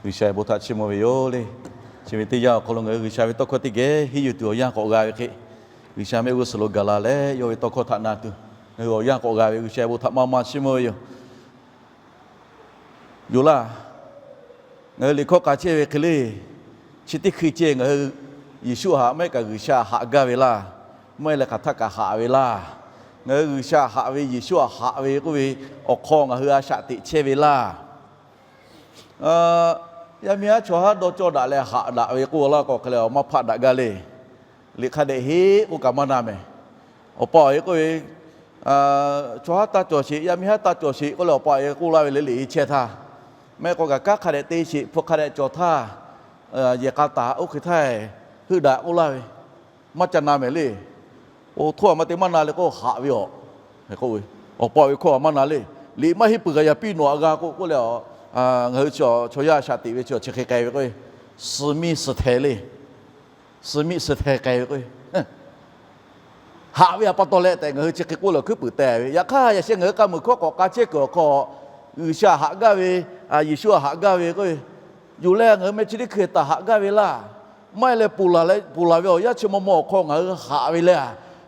G'uiˬsha bon htaꞈ chiˇ mvuh ve yoˬ le. Chi ve teˇ yanˇ awˬ hk'aw lo ngaˬ hui G'uiˬsha ve tawˇ hkawˇ teˇ geh henˇ yuˬ tuˬ awˬ yanˇ k'awꞈ g'a ve hk'e, G'uiˬsha mehˆ g'uˇ suhˍ lo gaˬ la leh yawˇ ve tawˇ hkawˇ htaꞈ na tuˬ, ngaˬ hui awˬ yanˇ k'awꞈ g'a ve G'uiˬsha bon htaꞈ maˇ maˇ chiˇ mvuh ve yoˬ. Yoˬ laˇ. Ngaˬ hui liꞈ hkawˇ k'a chehˇ ve hk'e le, chi teˇ hkui ceh ngaˬ hui Yeˍsuˆ htaꞈ maˇ heˆ kaꞈ G'uiˬsha haꞈ gaˇ ve laˇ, maˇ heˆ leh hk'aˬ htaˇ kaꞈ haꞈ ve laˇ. Ngaˬ hui G'uiˬsha haꞈ ve, Yeˍsuˆ htaꞈ haꞈ ve k'oˆ ve awˬ hk'aw ngaˬ hui a shaꞈ teꞈ chehˇ ve laˇ. Yaˇ miˇ haˉ chaw haˉ dawˇ cawˇ daꞈ leh haꞈ daꞈ ve k'oˆ laˇ k'o hk'e leh, maˇ hpaˆ daꞈ gaˇ le. Liꞈ hk'a dehꞈ heˆ k'oˆ kaꞈ maˇ na mehˍ. Awˬ pa awˬ e k'oˆ ve, chaw haˉ taˇ cawˬ sheˍ, yaˇ miˇ haˉ taˇ cawˬ sheˍ k'oˆ leh, awˬ pa awˬ e k'oˆ laˇ ve le, liꞈ e chehˇ htaˇ, maˇ heˆ k'o kaꞈ kanˉ hk'a dehꞈ te sheˍ, hpu hk'a dehꞈ cawˬ htaˇ, yehˬ k'a taˍ oˇ hk'e htaˇ, heuˆ daꞈ k'oˆ laˇ ve, maˇ ca na mehˍ le. Oˇ hkawˇ maˇ te maˇ na le k'o haꞈ ve awˬ, k'oˆ ve, awˬ pa awˬ e hkawˇ maˇ na le. Liꞈ maˇ heˆ peuˬ kaꞈ yaꞈ piˇ nawˬ aꞈ g'a k'o k'oˆ leh, ngaˬ hui chaw yaˇ a shaꞈ teꞈ ve chi chi hk'e k'ai ve k'o, suh miˇ suh hteh le. Suh miˇ suh hteh k'ai ve k'o, haꞈ ve a pa taw leh tehꞈ ngaˬ hui chi hk'e k'oˆ leh awˬ hkuiˉ puiˍ teh ve. Yaꞈ hk'aˇ yaꞈ sheh ngaˬ hui k'a muiˬ hkawˇ k'awꞈ k'a chehˇ kuiˬ awˬ hk'aw, G'uiˬsha haꞈ gaˇ ve, Yeˍsuˆ haꞈ gaˇ ve k'o, yoˬ leh ngaˬ hui meh chi teˇ hkui htaꞈ haꞈ gaˇ ve laˇ. Maˇ heˆ leh ponˬ laˬ ve awˬ yanˇ chi maw maw awˬ hk'aw ngaˬ hui haꞈ ve le.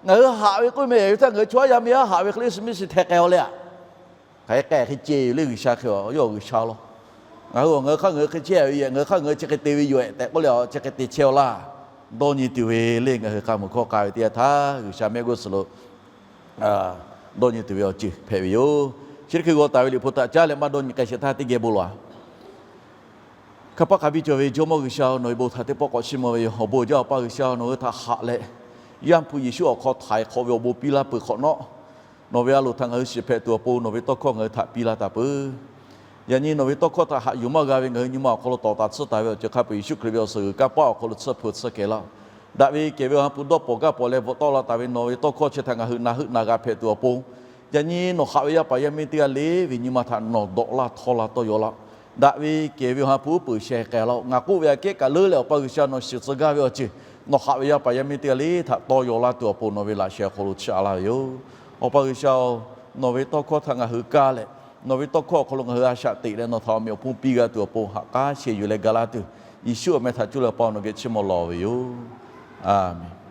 Ngaˬ hui haꞈ ve k'oˆ meh ve htaˇ ngaˬ hui chaw yaˇ miˇ haˉ haꞈ ve hk'e le suh miˇ suh hteh k'ai-o le. Hk'aˬ hk'e k'ai hk'e ceh yoˬ le, G'uiˬsha hk'e yawˇ G'uiˬsha law. Ngaˬ hui awˬ ngaˬ hui hk'aˇ ngaˬ hui hk'e chehˇ ve yoˬ, ngaˬ hui hk'aˇ ngaˬ hui chi hk'e te ve yoˬ tehꞈ k'oˆ leh chi hk'e te chehˇ-o laˇ. Dawˇ nyi tuˬ ve le, ngaˬ hui k'a muiˬ hkawˇ k'a ve teˇ yanˇ htaˇ G'uiˬsha mehˆ g'uˇ suhˍ lo dawˇ nyi tuˬ ve awˬ ceuˬ hpehꞈ ve yoˬ. Chi teˇ hkui g'aw taˍ ve liꞈ hpu htaꞈ caˉ leh maˇ dawˇ nyi k'ai shehˍ htaˇ teˇ geh bon lawˬ-a. Hk'a paˉ hk'a biˇ cawˬ ve Jawˇmawˇ G'uiˬsha, nawˬ ve bon htaꞈ teˇ pawˆ k'awꞈ chiˇ mvuh ve yoˬ. Awˬ bon jaˇ Awˬ pa G'uiˬsha, nawˬ hui htaꞈ haꞈ leh, Yaˇ hpu Yeˍsuˆ awˬ hk'aw htaiˍ hk'awꞈ ve awˬ bon piˇ laˇ peuˬ hk'awꞈ nawˉ, nawˬ ve a loˍ htaꞈ ngaˬ hui shiˍ hpehꞈ tuˬ awˬ pon nawˬ ve tawˇ hkawˇ ngaˬ hui htaꞈ piˇ laˇ taˍ peuˬ. Yaꞈ nyi nawˬ ve tawˇ hkawˇ htaꞈ haꞈ yuˬ maˇ g'a ve ngaˬ hui nyi ma awˬ hk'aw lo tawˍ taˍ tsuhˇ taˍ ve awˬ ceuˬ hk'a peu-eˬ Yeˍsuˆ Hkriꞈ ve awˬ suhˍ g'uiˬ kanˇ paˆ awˬ hk'aw lo tsuhˇ hpu tsuhˇ kehˬ laˇ-oˆ. Daꞈ ve kehˬ ve Awˬ ha hpu dawˇ pawˬ gaˇ pawˬ leh bvuhꞈ tawˆ la taˍ ve nawˬ ve tawˇ hkawˇ chi htaꞈ ngaˬ hui na heuˆ na g'a hpehꞈ tuˬ awˬ pon, yaꞈ nyi nawˬ haꞈ ve yaˇ paˍ yaˇ miˇ teˇ g'aˇ le ve nyi ma htaꞈ nawˬ dawꞈ laˇ htawˇ la tawˇ yaw laˇ-oˆ. Daꞈ ve kehˬ ve Awˬ ha hpu uˉ peunˍ sheh k'ai laˇ-oˆ. Ngaˬ k'oˆ ve aꞈ kehˉ kaꞈ leuˉ leh Awˬ pa G'uiˬsha nawˬ shiˍ tcuh gaˇ ve awˬ ceuˬ, nawˬ haꞈ ve yaˇ paˍ yaˇ miˇ teˇ g'aˇ le htaꞈ tawˇ yaw laˇ tuˬ awˬ pon nawˬ ve laꞈ sheh awˬ hk'aw lo chiˇ a laˇ ve yoˬ. Awˬ pa G'uiˬsha-oˬ, nawˬ ve tawˇ hkawˇ htaꞈ ngaˬ hui kaˇ leh, nawˬ ve tawˇ hkawˇ awˬ hk'aw lo ngaˬ hui a shaꞈ teꞈ leh nawˬ htaꞈ awˬ meꞈ awˬ hponˇ piˇ g'a tuˬ awˬ pon ha k'aˉ sheh yuˬ leh ga laˇ tuˬ, Yeˍsuˆ awˬ meh htaꞈ cuˇ leh Awˬ pa nawˬ geh chiˇ mvuh lawˬ ve yoˬ. Aˬmenˍ.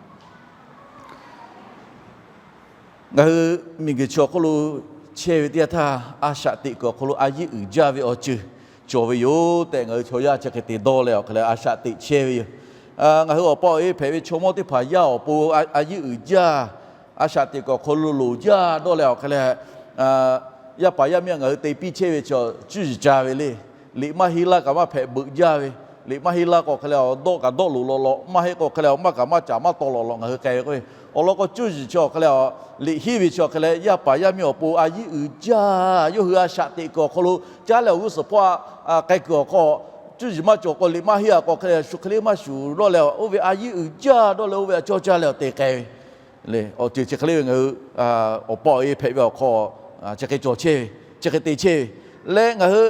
Ngaˬ hui miˬguiˬ chi awˬ hk'oˆ lo chehˇ ve teˇ yanˇ htaˇ, a shaꞈ teꞈ kuiˬ awˬ hk'aw lo a yiˉ uiˍ jaˇ ve awˬ ceuˬ cawˬ ve yoˬ tehꞈ ngaˬ hui chaw yaˇ chi hk'e te dawˇ leh awˬ hk'e leh a shaꞈ teꞈ chehˇ ve yoˬ. Ngaˬ hui awˬ pa awˬ e hpehꞈ ve chaw mawˇ teˇ hpaˍ yaˇ awˬ pon a yiˉ uiˍ jaˇ, a shaꞈ teꞈ kuiˬ awˬ hk'aw lo loˍ jaˇ dawˇ leh awˬ hk'e leh, yaˇ paˍ yaˇ miˇ ngaˬ hui te piˇ chehˇ ve chaw cuˇ yiˍ ca ve le. Liꞈ maˇ heˆ laˇ kaꞈ maˇ hpehꞈ beuꞈ jaˇ ve, liꞈ maˇ heˆ laˇ k'o hk'e leh awˬ dawˆ kaꞈ dawˆ loˍ lawꞈ lawꞈ, maˇ heˆ k'o hk'e leh awˬ maˇ kaꞈ maˇ caˍ maˇ taw lawꞈ lawꞈ ngaˬ hui k'ai ve k'o, awˬ lawn k'o cuˇ yiˍ chi awˬ hk'e leh, liꞈ henˇ ve chi awˬ hk'e leh yaˇ paˍ yaˇ miˇ awˬ pon a yiˉ uiˍ jaˇ. Yawˇ hui a shaꞈ teꞈ kuiˬ awˬ hk'aw lo caˉ leh awˬ g'uˇ suhˍ hpawˇ k'ai kuiˬ awˬ hk'aw, cuˇ yiˍ maˇ cawˬ k'o liꞈ maˇ heˆ-a k'o hk'e leh shu hk'e le maˇ shuˍ dawˇ leh oˇ ve a yiˉ uiˍ jaˇ dawˇ leh oˇ ve a cawˇ caˇ leh awˬ te k'ai ve le. Awˬ ceuˬ chi hk'e le ve ngaˬ hui awˬ pa awˬ e hpehꞈ ve awˬ hk'aw chi hk'e cawˬ chehˇ ve, chi hk'e te chehˇ ve leh ngaˬ hui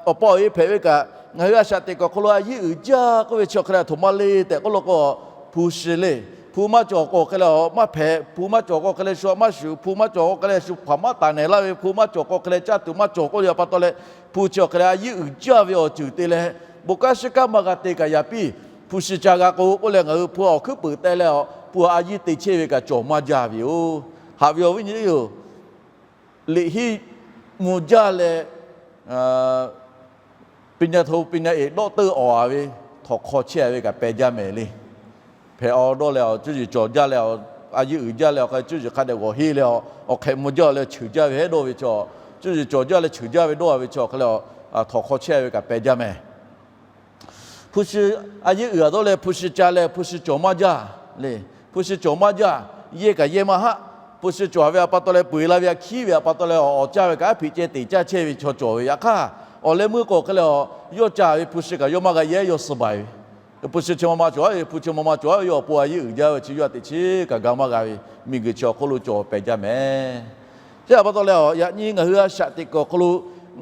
awˬ pa awˬ e hpehꞈ ve kaꞈ ngaˬ hui a shaꞈ teꞈ kuiˬ awˬ hk'aw lo a yiˉ uiˍ jaˇ k'oˆ ve chi awˬ hk'e leh a htoꞈ ma le tehꞈ k'oˆ law k'o, hpu shi le. Hpu maˇ cawˬ k'o hk'e leh awˬ maˇ hpehꞈ, hpu maˇ cawˬ k'o hk'e leh shu maˇ shuˍ, hpu maˇ cawˬ k'o hk'e leh shu hpaˍ maˇ taˍ nehˬ laˇ ve, hpu maˇ cawˬ k'o hk'e leh caˇ tuˬ maˇ cawˬ k'oˆ ve a pa taw leh, hpu chi awˬ hk'e leh a yiˉ uiˍ jaˇ ve awˬ ceuˬ te leh, bon kanˉ shiˉ kanˉ maˇ g'a te kaꞈ yaꞈ piˇ, hpu shi ca g'a k'o k'oˆ leh ngaˬ hui hpu awˬ hkuiˉ peuˍ teh leh hpu a yiˉ te chehˇ ve kaꞈ cawˬ maˇ jaˇ ve yoˬ. Haꞈ ve awˬ viˉ nyi yoˬ. Liꞈ hiˉ mvuh jaˇ leh ปริญญาโท ปริญญาเอก ด็อกเตอร์ awˬ a ve htawnˍ hk'aw chehˇ a ve kaꞈ peh jaˇ mehˍ le. Hpehꞈ-aw dawˇ leh a cuˇ yiˍ cawˬ jaˇ leh a yiˉ uiˍ jaˇ leh awˬ hk'a cuˇ yiˍ hk'a dehꞈ g'awˬ henˇ leh awˬ hk'ehꞈ mvuh jaˇ leh cheuˬ jaˇ ve hehˉ dawˇ ve chaw, cuˇ yiˍ cawˬ jaˇ leh cheuˬ jaˇ ve dawˇ a ve chaw hk'e leh, htawnˍ hk'aw chehˇ a ve kaꞈ peh jaˇ mehˍ. Hpu shi, a yiˉ uiˍ a dawˇ leh hpu shi ca leh hpu shi cawˬ maˇ jaˇ le. Hpu shi cawˬ maˇ jaˇ, yehˇ kaꞈ yehˇ maˇ haˆ. Hpu shi cawˬ ve a pa taw leh peu eˬ la ve a hkiˉ ve a pa taw leh awˬ caˇ ve kaꞈ aˉ hpiꞈ ceh teꞈ caˇ chehˇ ve chaw cawˬ ve. Yaꞈ hk'aˇ awˬ leh meuˇ k'o hk'e leh yawˇ ca ve hpu shi kaꞈ yawˇ maˇ g'a yehˇ, yawˇ suh baˬ ve. Hpu shi chi ma ma cawˬ, hpu chi ma ma cawˬ, yawˇ awˬ pon a yiˉ uiˍ jaˇ ve chi yawˇ a teꞈ chi kaꞈ ga maˇ g'a ve, miˬguiˬ chi awˬ hk'oˆ lo cawˬ peh jaˇ mehˍ. Chi a pa taw leh, yaꞈ nyi ngaˬ hui a shaꞈ teꞈ kuiˬ awˬ hk'aw lo,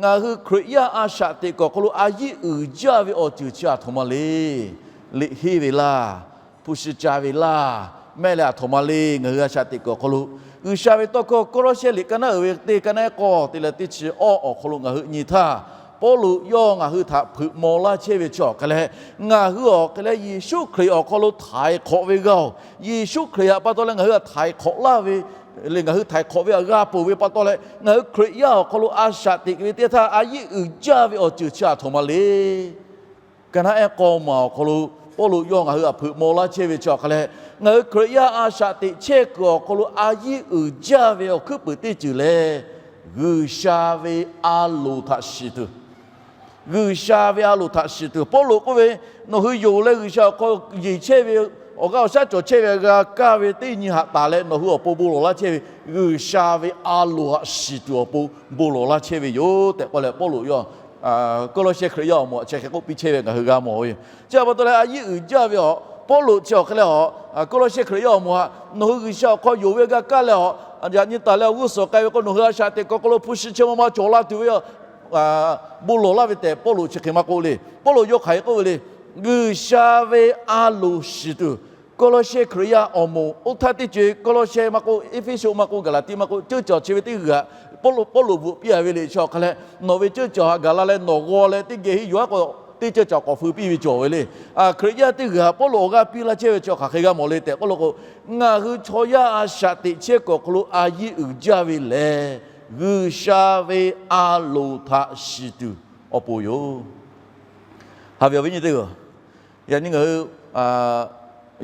ngaˬ hui Hkriꞈ yaˇ a shaꞈ teꞈ kuiˬ awˬ hk'aw lo a yiˉ uiˍ jaˇ ve awˬ ceuˬ chi a htoꞈ ma le. Liꞈ henˇ ve laˇ, hpu shi ca ve laˇ, mehˆ leh a htoꞈ ma le. Ngaˬ hui a shaꞈ teꞈ kuiˬ awˬ hk'aw lo G'uiˬsha ve tawˇ hkawˇ Kawˇlawˇshehˇ liꞈ ka naˉ uiˍ ve teˇ ka naˉ k'awˇ te leh teˇ chi awˇ awˬ hk'aw lo ngaˬ hui nyi htaˇ, Pawˇluꞈ yawˇ ngaˬ hui htaꞈ hpeuꞈ maw laˇ chehˇ ve chi awˬ hk'aˇ leh, ngaˬ hui awˬ hk'aˇ leh Yeˍsuˆ Hkriꞈ awˬ hk'aw lo htaiˍ hk'awꞈ ve g'aˇ-oˬ, Yeˍsuˆ Hkriꞈ htaꞈ pa taw leh ngaˬ hui htaꞈ htaiˍ hk'awꞈ laˇ ve le, ngaˬ hui htaiˍ hk'awꞈ ve htaꞈ g'a peuˬ ve pa taw leh, ngaˬ hui Hkriꞈ yaˇ awˬ hk'aw lo a shaꞈ teꞈ ve teˇ htaˇ a yiˉ uiˍ jaˇ ve awˬ ceuˬ chi aˬ htoꞈ ma le. Ka naˉ ehˉ k'aw maˬ awˬ hk'aw lo Pawˇluꞈ yawˇ ngaˬ hui htaꞈ hpeuꞈ maw laˇ chehˇ ve chi awˬ hk'aˇ leh, ngaˬ hui Hkriꞈ yaˇ a shaꞈ teꞈ chehˇ kuiˬ awˬ hk'aw lo a yiˉ uiˍ jaˇ ve awˬ hkuiˉ puiˍ teˇ ceuˬ lehˬ, G'uiˬsha ve a loˍ htaꞈ shiˍ tuˬ, G'uiˬsha ve a loˍ htaꞈ shiˍ tuˬ. Pawˇluꞈ k'oˆ ve, nawˬ hui yonˍ leh G'uiˬsha awˬ hk'aw yeˬ chehˇ ve, awˬ g'aˇ awˬ shaˉ cawˬ chehˇ ve g'a kaˇ ve teˇ nyi haꞈ taˍ leh nawˬ hui awˬ pon bon lawˬ laˇ chehˇ ve, G'uiˬsha ve a loˍ htaꞈ shiˍ tuˬ awˬ pon bon lawˬ laˇ chehˇ ve yoˬ tehꞈ k'oˆ leh, Pawˇluꞈ yawˇ Kawˇlawˇsehˇ Hkriꞈ yaˇ awˬ moˍ htaꞈ chi hk'e k'oˆ piˇ chehˇ ve ngaˬ hui g'a mawˬ ve yoˬ. Chi htaꞈ pa taw leh a yiˉ uiˍ jaˇ ve awˬ Pawˇluꞈ chi awˬ hk'e leh a, Kawˇlawˇsehˇ Hkriꞈ yaˇ awˬ moˍ htaꞈ nawˬ hui G'uiˬsha awˬ hk'aw yonˍ ve g'a kaˇ leh a, yaꞈ nyi taˍ leh awˬ g'uˇ suhˍ k'ai ve k'o nawˬ hui a shaꞈ teꞈ kuˬ awˬ hk'aw lo hpu shi chi ma ma cawˬ la tuˬ ve yoˬ. Bon lawˬ laˇ ve tehꞈ Pawˇluꞈ chi hk'e maˇ k'oˆ le. Pawˇluꞈ yawˇ hk'aˬ hk'e k'oˆ ve le. G'uiˬsha ve a loˍ shiˍ tuˬ, Kawˇlawˇsehˇ Hkriꞈ yaˇ awˬ moˍ oˇ htaˇ teˇ co-e Kawˇlawˇsehˇ maˇ k'oˆ, Eˇfeˇsuꞈ maˇ k'oˆ, Gaˍlaˍtiˆ maˇ k'oˆ, ceuˇ caˬ chi ve teˇ g'uiˬ htaꞈ Pawˇluꞈ bvuhꞈ piˇ a ve le. Chi awˬ hk'aˇ leh nawˬ ve ceuˇ caˬ htaꞈ gaˬ la leh nawˬ g'aw leh teˇ geh henˇ yuˬ aˉ k'o, teˇ ceuˇ caˬ k'awꞈ feu piˇ ve cawˬ ve le. Hkriꞈ yaˇ teˇ g'uiˬ htaꞈ Pawˇluꞈ awˬ g'aˇ piˇ laˇ chehˇ ve chi hk'aˬ hk'e g'a mawˬ le tehꞈ k'oˆ law k'o, ngaˬ hui chaw yaˇ a shaꞈ teꞈ chehˇ kuiˬ awˬ hk'aw lo a yiˉ uiˍ jaˇ ve lehˬ, G'uiˬsha ve a loˍ htaꞈ shiˍ tuˬ awˬ pon yoˬ. Haꞈ ve awˬ viˉ nyi teˇ g'aˇ, yaꞈ nyi ngaˬ hui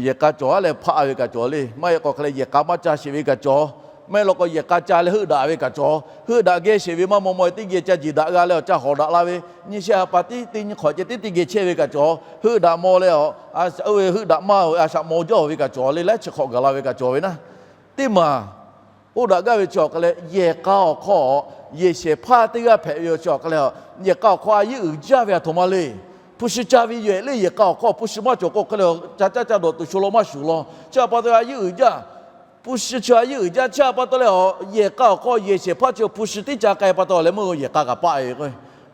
yehˬ k'a cawˬ aˉ leh hpaˆ ve kaꞈ cawˬ le. Maˇ heˆ k'o hk'aˬ leh yehˬ k'a maˇ ca sheˍ ve kaꞈ cawˬ. Maˇ heˆ law k'o yehˬ k'a ca leh heuˆ daꞈ ve kaꞈ cawˬ. Heuˆ daꞈ geh sheˍ ve maˇ maw maw teˇ geh ca jeˬ daꞈ g'a leh awˬ ca hawˍ daꞈ la ve, nyiˇ shehˆ ha pa tiˉ teˇ nyiˇ hk'awꞈ ceh tiˉ teˇ geh chehˇ ve kaꞈ cawˬ. Heuˆ daꞈ maw leh awˬ, oˇ ve heuˆ daꞈ maˇ ve a shaꞈ maw jaˇ ve kaꞈ cawˬ le. Laiˉ chi hk'awꞈ gaˬ la ve kaꞈ cawˬ ve naˉ. Teˇ maˬ k'oˆ daꞈ gaˇ ve chi awˬ hk'aˇ leh, yehˬ k'a awˬ hk'aw yehˬ shehˍ hpaˇ teˇ g'aˇ hpehꞈ ve yoˬ. Chi awˬ hk'aˇ leh, yehˬ k'a awˬ hk'aw a yiˉ uiˍ jaˇ ve aˬ htoꞈ ma le. Hpu shi ca ve yoˬ le. Yehˬ k'a awˬ hk'aw hpu shi maˇ cawˬ k'o hk'e leh ca caˇ ca dawˬ tuˬ sho law maˇ shuˍ law. Chi htaꞈ pa taw a yiˉ uiˍ jaˇ. Hpu shi chi a yiˉ uiˍ jaˇ. Chi htaꞈ pa taw leh, yehˬ k'a awˬ hk'aw yehˬ shehˍ hpaˇ chi hpu shi tiˉ ca k'ai pa taw leh meuˇ yehˬ k'a kaꞈ paˆ ve k'o,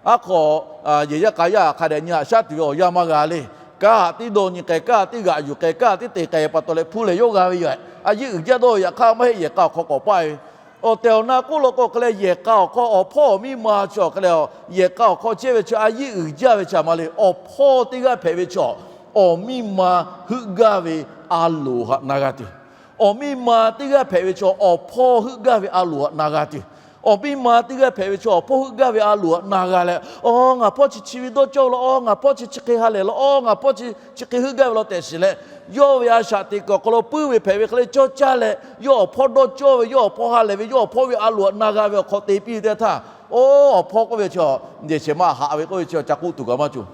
aˉ hk'aw yehˬ yaˇ k'a yaˇ hk'a dehꞈ nyi haꞈ shaˉ tuˬ ve awˬ yanˇ maˇ g'a le. Kanˉ htaꞈ tiˉ dawˇ nyi k'ai, kanˉ htaꞈ tiˉ g'aꞈ yuˬ k'ai, kanˉ htaꞈ tiˉ te k'ai pa taw leh hpu lehˬ yawˇ g'a ve yoˬ. A yiˉ uiˍ jaˇ dawˇ ve yaꞈ hk'aˇ maˇ heˆ, yehˬ k'a awˬ hk'aw k'awꞈ paˆ ve. Awˬ tehˬ awˬ na k'oˆ law k'o hk'e leh, yehˬ k'a awˬ hk'aw awˬ hpawˇ awˬ miˇ ma chi awˬ hk'e leh, yehˬ k'a awˬ hk'aw chehˇ ve chi a yiˉ uiˍ jaˇ ve chi a ma le. Awˬ hpawˇ teˇ g'aˇ hpehꞈ ve chaw, awˬ miˇ ma heuˆ gaˇ ve a loˍ htaꞈ na g'a tuˬ. Awˬ miˇ ma teˇ g'aˇ hpehꞈ ve chaw, awˬ hpawˇ heuˆ gaˇ ve a loˍ htaꞈ na g'a tuˬ. Awˬ miˇ ma teˇ g'aˇ hpehꞈ ve chaw, awˬ hpawˇ heuˆ gaˇ ve a loˍ htaꞈ na g'a leh, aˬ, ngaˬ hpawˇ chi chi ve dawˇ cawˇ ve law, aˬ, ngaˬ hpawˇ chi chi hk'e ha lehˬ law, aˬ, ngaˬ hpawˇ chi chi hk'e heuˆ gaˇ ve law tehꞈ shiˍ leh, yawˇ ve a shaꞈ teꞈ kuiˬ awˬ hk'aw lo puiˉ ve hpehꞈ ve hk'e leh cawˇ caˇ leh, yawˇ awˬ hpawˇ dawˇ cawˇ ve, yawˇ awˬ hpawˇ ha lehˬ ve, yawˇ awˬ hpawˇ ve a loˍ htaꞈ na g'a ve awˬ hk'aw te piˇ ve teˇ htaˇ, oˇ, awˬ hpawˇ k'oˆ ve chaw, yehˬ shehˍ ma haꞈ ve k'oˆ ve chi ca k'oˆ tuˬ kaꞈ maˇ cawˬ.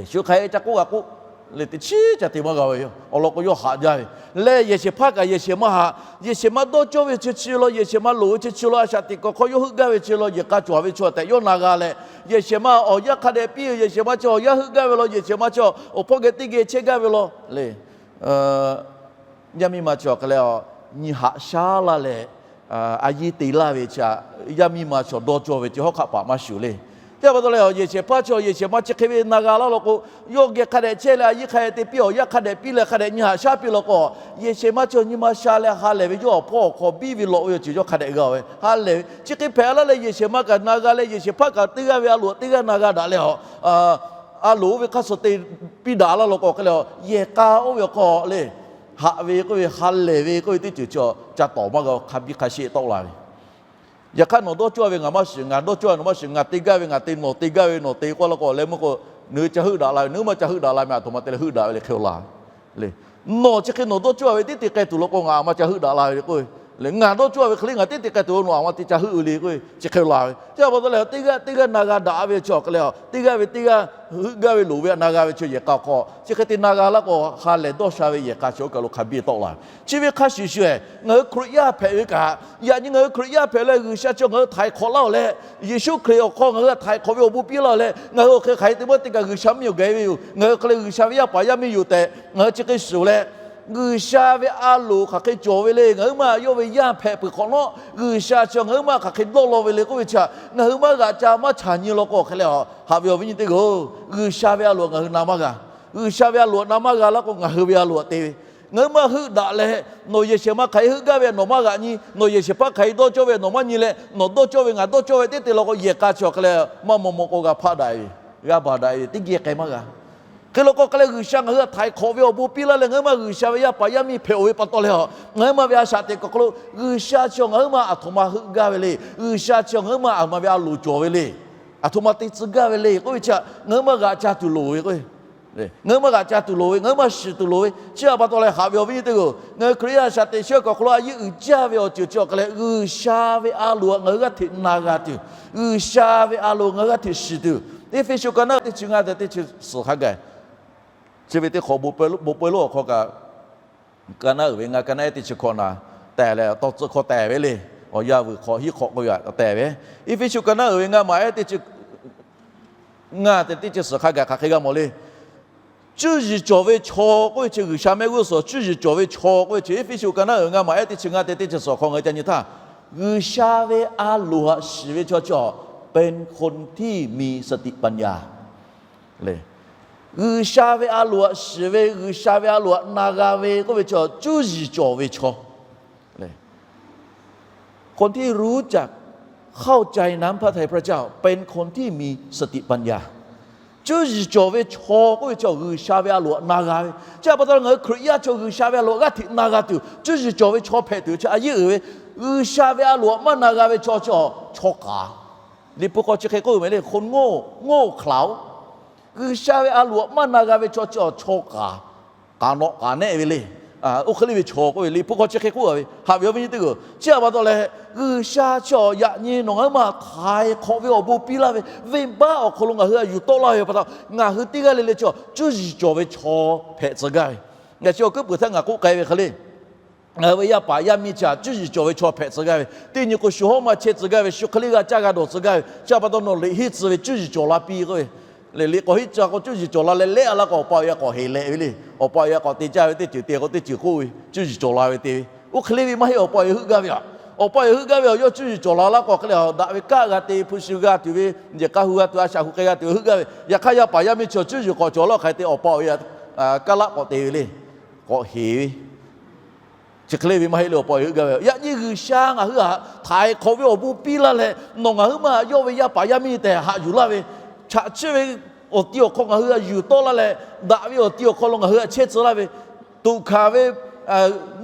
Shu hk'aˬ hk'e ca k'oˆ g'a k'oˆ le, teˇ chiˉ ca te maˇ g'a ve yoˬ. Awˬ lawn k'o yawˇ haꞈ jaˇ ve leh, yehˬ shehˍ hpaˇ kaꞈ yehˬ shehˍ ma haꞈ, yehˬ shehˍ ma dawˇ cawˇ ve chi chi law, yehˬ shehˍ ma loˍ ve chi chi law, a shaꞈ teꞈ kuiˬ hk'aw yawˇ heuˆ gaˇ ve chi law, yehˬ k'a cawˬ ve chaw tehꞈ yawˇ na g'a leh, yehˬ shehˍ ma awˬ yanˇ hk'a dehꞈ piˇ ve, yehˬ shehˍ ma chi awˬ yanˇ heuˆ gaˇ ve law, yehˬ shehˍ ma chi awˬ hpawˇ geh teˇ geh chehˇ gaˇ ve law le. Yaˇ miˇ ma chi awˬ hk'e leh, nyi haꞈ shaˉ laˇ leh, a yiˉ te laˇ ve chi, yaˇ miˇ ma chi awˬ dawˇ cawˇ ve chi hawˉ hk'aˆ paˍ maˇ shuˍ le. Teˇ hpaˍ pa taw leh, yehˬ shehˍ hpaˇ chi awˬ yehˬ shehˍ ma chi hk'e ve na g'a laˇ law k'o, yawˇ geh hk'a dehꞈ chehˇ leh a yiˉ hk'a dehꞈ te piˇ, awˬ yanˇ hk'a dehꞈ piˇ leh hk'a dehꞈ nyi haꞈ shaˉ piˇ law k'o, yehˬ shehˍ ma chi awˬ nyi ma sha leh ha lehˬ ve yawˇ awˬ hpawˇ awˬ hk'aw biˇ ve lawꞈ ve awˬ ceuˬ yawˇ hk'a dehꞈ g'a ve ha lehˬ ve chi hk'e hpehꞈ laˇ leh, yehˬ shehˍ ma kaꞈ na g'a leh, yehˬ shehˍ hpaˇ kaꞈ teˇ g'aˇ ve a loˍ teˇ g'aˇ na g'a daꞈ leh, a loˍ oˇ ve hk'aˇ suh te piˇ daꞈ laˇ law k'o hk'e leh, yehˬ k'a oˇ ve awˬ hk'aw le, haꞈ ve k'oˆ ve, ha lehˬ ve k'oˆ ve teˇ ceuˬ chi ca tawˍ maˇ g'a, hk'a biˇ hk'a sheˆ tawˆ la ve. Yaꞈ hk'aˇ nawˬ dawˇ cawˇ ve ngaˬ maˇ shiˍ, ngaˬ dawˇ cawˇ ve nawˬ maˇ shiˍ, ngaˬ te gaˇ ve ngaˬ te, nawˬ te gaˇ ve nawˬ te k'oˆ law k'o, leh meuˇ k'o, nawˬ hui ca heuˆ daꞈ la ve, nawˬ hui maˇ ca heuˆ daꞈ la ve, aˬ htoꞈ ma te leh heuˆ daꞈ ve le hk'e la ve. Nawˬ chi hk'e nawˬ dawˇ cawˇ ve teˇ te k'ai tuˬ law k'o, ngaˬ aˬ ma ca heuˆ daꞈ la ve le k'o, ngaˬ dawˇ cawˇ ve hk'e le ngaˬ teˇ te k'ai tuˬ nawˬ aˬ ma te ca heuˆ ve le k'o, chi hk'e la ve. Chi pa taw leh teˇ g'aˇ teˇ g'aˇ na g'a daꞈ ve chi awˬ hk'e leh, teˇ g'aˇ ve teˇ g'aˇ heuˆ gaˇ ve loˍ ve htaꞈ na g'a ve chi yehˬ k'a awˬ hk'aw chi hk'e te na g'a laˇ k'o, ha lehˬ dawˇ sha ve yehˬ k'a chi oˇ kaˬ lo hk'a biˇ tawˆ la ve. Chi ve hk'a shuˍ shuˍ, ngaˬ hui Hkriꞈ yaˇ hpehꞈ ve kaꞈ, yaꞈ nyi ngaˬ hui Hkriꞈ yaˇ hpehꞈ leh G'uiˬsha chi ngaˬ hui htaiˍ hk'awꞈ laˇ-oˬ leh, Yeˍsuˆ Hkriꞈ awˬ hk'aw ngaˬ hui htaiˍ hk'awꞈ ve awˬ bon piˇ laˇ-oˬ leh, ngaˬ hui awˬ hk'e hk'aˬ hk'e te maˇ te kaꞈ G'uiˬsha miˇ awˬ gaˬ-e ve yoˬ, ngaˬ hui hk'e leh G'uiˬsha ve yaˇ paˍ yaˇ miˇ yoˬ tehꞈ ngaˬ hui chi hk'e shiˍ leh, G'uiˬsha ve a loˍ hk'aˬ hk'e cawˬ ve le. Ngaˬ hui maˇ yawˇ ve yaˇ hpehꞈ peuˬ hk'awꞈ nawˉ, G'uiˬsha chi ngaˬ hui maˇ hk'aˬ hk'e dawˇ law ve le k'oˆ ve chi, ngaˬ hui maˇ g'aꞈ ca maˇ chaˬ nyi law k'o hk'e leh, haꞈ ve awˬ viˉ nyi teˇ g'aˇ-oˬ, G'uiˬsha ve a loˍ ngaˬ hui na maˇ g'a. G'uiˬsha ve a loˍ na maˇ g'a laˇ k'o, ngaˬ hui ve a loˍ te ve Ngaˬ huiˉ maˇ heuˆ daꞈ leh, nawˬ yehˬ shehˍ ma hk'aˬ hk'e heuˆ gaˇ ve nawˬ maˇ g'aꞈ nyi. Nawˬ yehˬ shehˍ hpaˇ hk'aˬ hk'e dawˇ cawˇ ve nawˬ maˇ nyi leh, nawˬ dawˇ cawˇ ve ngaˬ dawˇ cawˇ ve teˇ te law k'o, yehˬ k'a chi awˬ hk'e leh maˇ maw maw k'o g'a hpaˆ daꞈ ve, g'a baˬ daꞈ ve, teˇ geh k'ai maˇ g'a. Hk'e law k'o hk'e leh G'uiˬsha ngaˬ hui htaꞈ htaiˍ hk'awꞈ ve awˬ bon piˇ laˇ leh, ngaˬ huiˉ maˇ G'uiˬsha ve yaˇ paˍ yaˇ miˇ hpehꞈ-oˬ ve pa taw leh, ngaˬ huiˉ maˇ ve a shaꞈ teꞈ kuˬ awˬ hk'aw lo G'uiˬsha chi ngaˬ huiˉ maˇ aˬ htoꞈ ma heuˆ gaˇ ve le. G'uiˬsha chi ngaˬ huiˉ maˇ aˬ htoꞈ ma ve a loˍ cawˬ ve le. Aˬ htoꞈ ma te tcuh gaˇ ve le k'oˆ ve chi htaꞈ ngaˬ huiˉ maˇ g'aꞈ ca tuˬ loˍ ve k'o, ngaˬ huiˉ maˇ g'aꞈ ca tuˬ loˍ ve, ngaˬ huiˉ maˇ shiˍ tuˬ loˍ ve. Chi htaꞈ pa taw leh haꞈ ve awˬ viˉ nyi teˇ hpaˍ-oˬ, ngaˬ hui Hkriꞈ yaˇ a shaꞈ teꞈ shehˍ hpaˇ awˬ hk'aw lo a yeˇ uiˍ jaˇ ve awˬ ceuˬ chi awˬ hk'e leh G'uiˬsha ve a loˍ htaꞈ ngaˬ hui g'aˇ hteꞈ na g'a tuˬ, G'uiˬsha ve a loˍ ngaˬ hui g'aˇ hteꞈ shiˍ tuˬ, Eˇfeˇsuꞈ ka naˉ teˇ chi ngaˇ te teˇ chi suhˍ hk'a gaˬ, chi ve teˇ hk'awꞈ bon pawehˇ lonˉ awˬ hk'aw kaꞈ, ka naˉ uiˍ ve ngaˇ, ka naˉ ehˉ teˇ chi hkawꞈ na tehꞈ leh tawˇ tcuhˆ hkawˇ tehꞈ ve le. Awˬ yanˇ vuiˬ hk'awꞈ hiˉ hk'awꞈ k'oˆ ve tehꞈ ve, Eˇfeˇsuꞈ ka naˉ uiˍ ve ngaˇ maˬ ehˉ teˇ chi ngaˇ te teˇ chi suhˍ hk'a gaˬ hk'aˬ hk'e g'a mawˬ le. Cuˇ yiˍ cawˬ ve chaw k'oˆ ve chi G'uiˬsha mehˆ g'uˇ suhˍ, cuˇ yiˍ cawˬ ve chaw k'oˆ ve chi Eˇfeˇsuꞈ ka naˉ uiˍ ve ngaˇ maˬ ehˉ teˇ chi ngaˇ te teˇ chi suhˍ awˬ hk'aw ngaˬ hui ca nyi htaˇ, G'uiˬsha ve a loˍ htaꞈ shiˍ ve chaw chi เป็นคนที่มีสติปัญญา le. G'uiˬsha ve a loˍ htaꞈ shiˍ ve, G'uiˬsha ve a loˍ htaꞈ na g'a ve k'oˆ ve chi cuˇ yiˍ cawˬ ve chaw คนที่รู้จักเข้าใจน้ำพระทัยพระเจ้า เป็นคนที่มีสติปัญญา Cuˇ yiˍ cawˬ ve chaw k'oˆ ve chi G'uiˬsha ve a loˍ htaꞈ na g'a ve. Chi htaꞈ pa taw ngaˬ hui Hkriꞈ yaˇ chaw G'uiˬsha ve a loˍ g'aˇ hteꞈ na g'a tuˬ, cuˇ yiˍ cawˬ ve chaw hpehꞈ tuˬ chi a yeˇ uiˍ ve. G'uiˬsha ve a loˍ htaꞈ maˇ na g'a ve chaw chi chaw k'aˍ. Liꞈ hpu hk'aw chi hk'e k'oˆ ve meh le, คนโง่เง่าเขลา G'uiˬsha ve a loˍ htaꞈ maˇ na g'a ve chaw chi chaw k'aˍ, k'aˍ nawꞈ k'aˍ nehˆ ve le. Oˇ hk'e le ve chaw k'oˆ ve, Liꞈ hpu hk'aw chi hk'e k'oˆ ve, haꞈ ve awˬ viˉ nyi teˇ hpaˍ-oˬ. Chi htaꞈ pa taw leh, G'uiˬsha chi yaꞈ nyi nawˬ ngaˬ huiˉ maˬ htaiˍ hk'awꞈ ve awˬ bon piˇ laˇ ve, venˇbaˆ awˬ hk'aw lo ngaˬ hui htaꞈ yuˬ tawˆ laˇ ve pa taw, ngaˬ hui teˇ g'aˇ le le chi cuˇ yiˍ cawˬ ve chaw hpehꞈ tcuh gaˇ ve. Ngaˬ chi awˬ kuiˉ puiˍ htaˇ ngaˬ k'oˆ k'ai ve hk'e le, ngaˬ hui ve yaˇ paˍ yaˇ miˇ chi htaꞈ cuˇ yiˍ cawˬ ve chaw hpehꞈ tcuh gaˇ ve. Teˇ nyi k'o shu hawˉ maˇ chehˇ tcuh gaˇ ve, shu hk'e le g'a caˇ g'a dawˬ tcuh gaˇ ve. Chi htaꞈ pa taw nawˬ liꞈ henˇ tcuh ve cuˇ yiˍ cawˬ la piˇ k'oˆ ve, liꞈ k'awꞈ henˇ tcuh k'o cuˇ yiˍ cawˬ la leh lehˆ a laˇ k'o awˬ pa awˬ e k'awꞈ heˍ leh ve le. Awˬ pa awˬ e k'awꞈ te caˇ ve teˇ ceuˬ te k'o teˇ ceuˬ k'oˆ ve, cuˇ yiˍ cawˬ la ve te ve. Oˇ hk'e le ve maˇ heˆ, awˬ pa awˬ e heuˆ gaˇ ve aꞈ. Awˬ pa awˬ e heuˆ gaˇ ve awˬ yawˇ cuˇ yiˍ cawˬ la laˇ k'o hk'e le, daꞈ ve kaˆ g'a te, hpu shi g'a tuˬ ve, yehˬ k'a hu g'a tuˬ, a shaꞈ hu k'ai g'a tuˬ ve heuˆ gaˇ ve. Yaꞈ hk'aˇ yaˇ paˍ yaˇ miˇ chi cuˇ yiˍ k'awꞈ cawˬ laˇ hk'e te awˬ pa awˬ e kaˉ laˆ k'awꞈ te ve le. K'awꞈ heˍ ve. Chi hk'e le ve maˇ heˆ le, awˬ pa awˬ e heuˆ gaˇ ve. Yaꞈ nyi G'uiˬsha ngaˬ hui htaꞈ htaiˍ hk'awꞈ ve awˬ bon piˇ laˇ leh, nawˬ ngaˬ huiˉ maˇ yawˇ ve yaˇ paˍ yaˇ miˇ tehꞈ haꞈ yuˬ laˇ ve, chaꞈ chiˇ ve awˬ ti awˬ hk'aw ngaˬ hui htaꞈ yuˬ tawˆ laˇ leh, daꞈ ve awˬ ti awˬ hk'aw lo ngaˬ hui htaꞈ chehˇ tcuh laˇ ve, toꞈ hkanˍ ve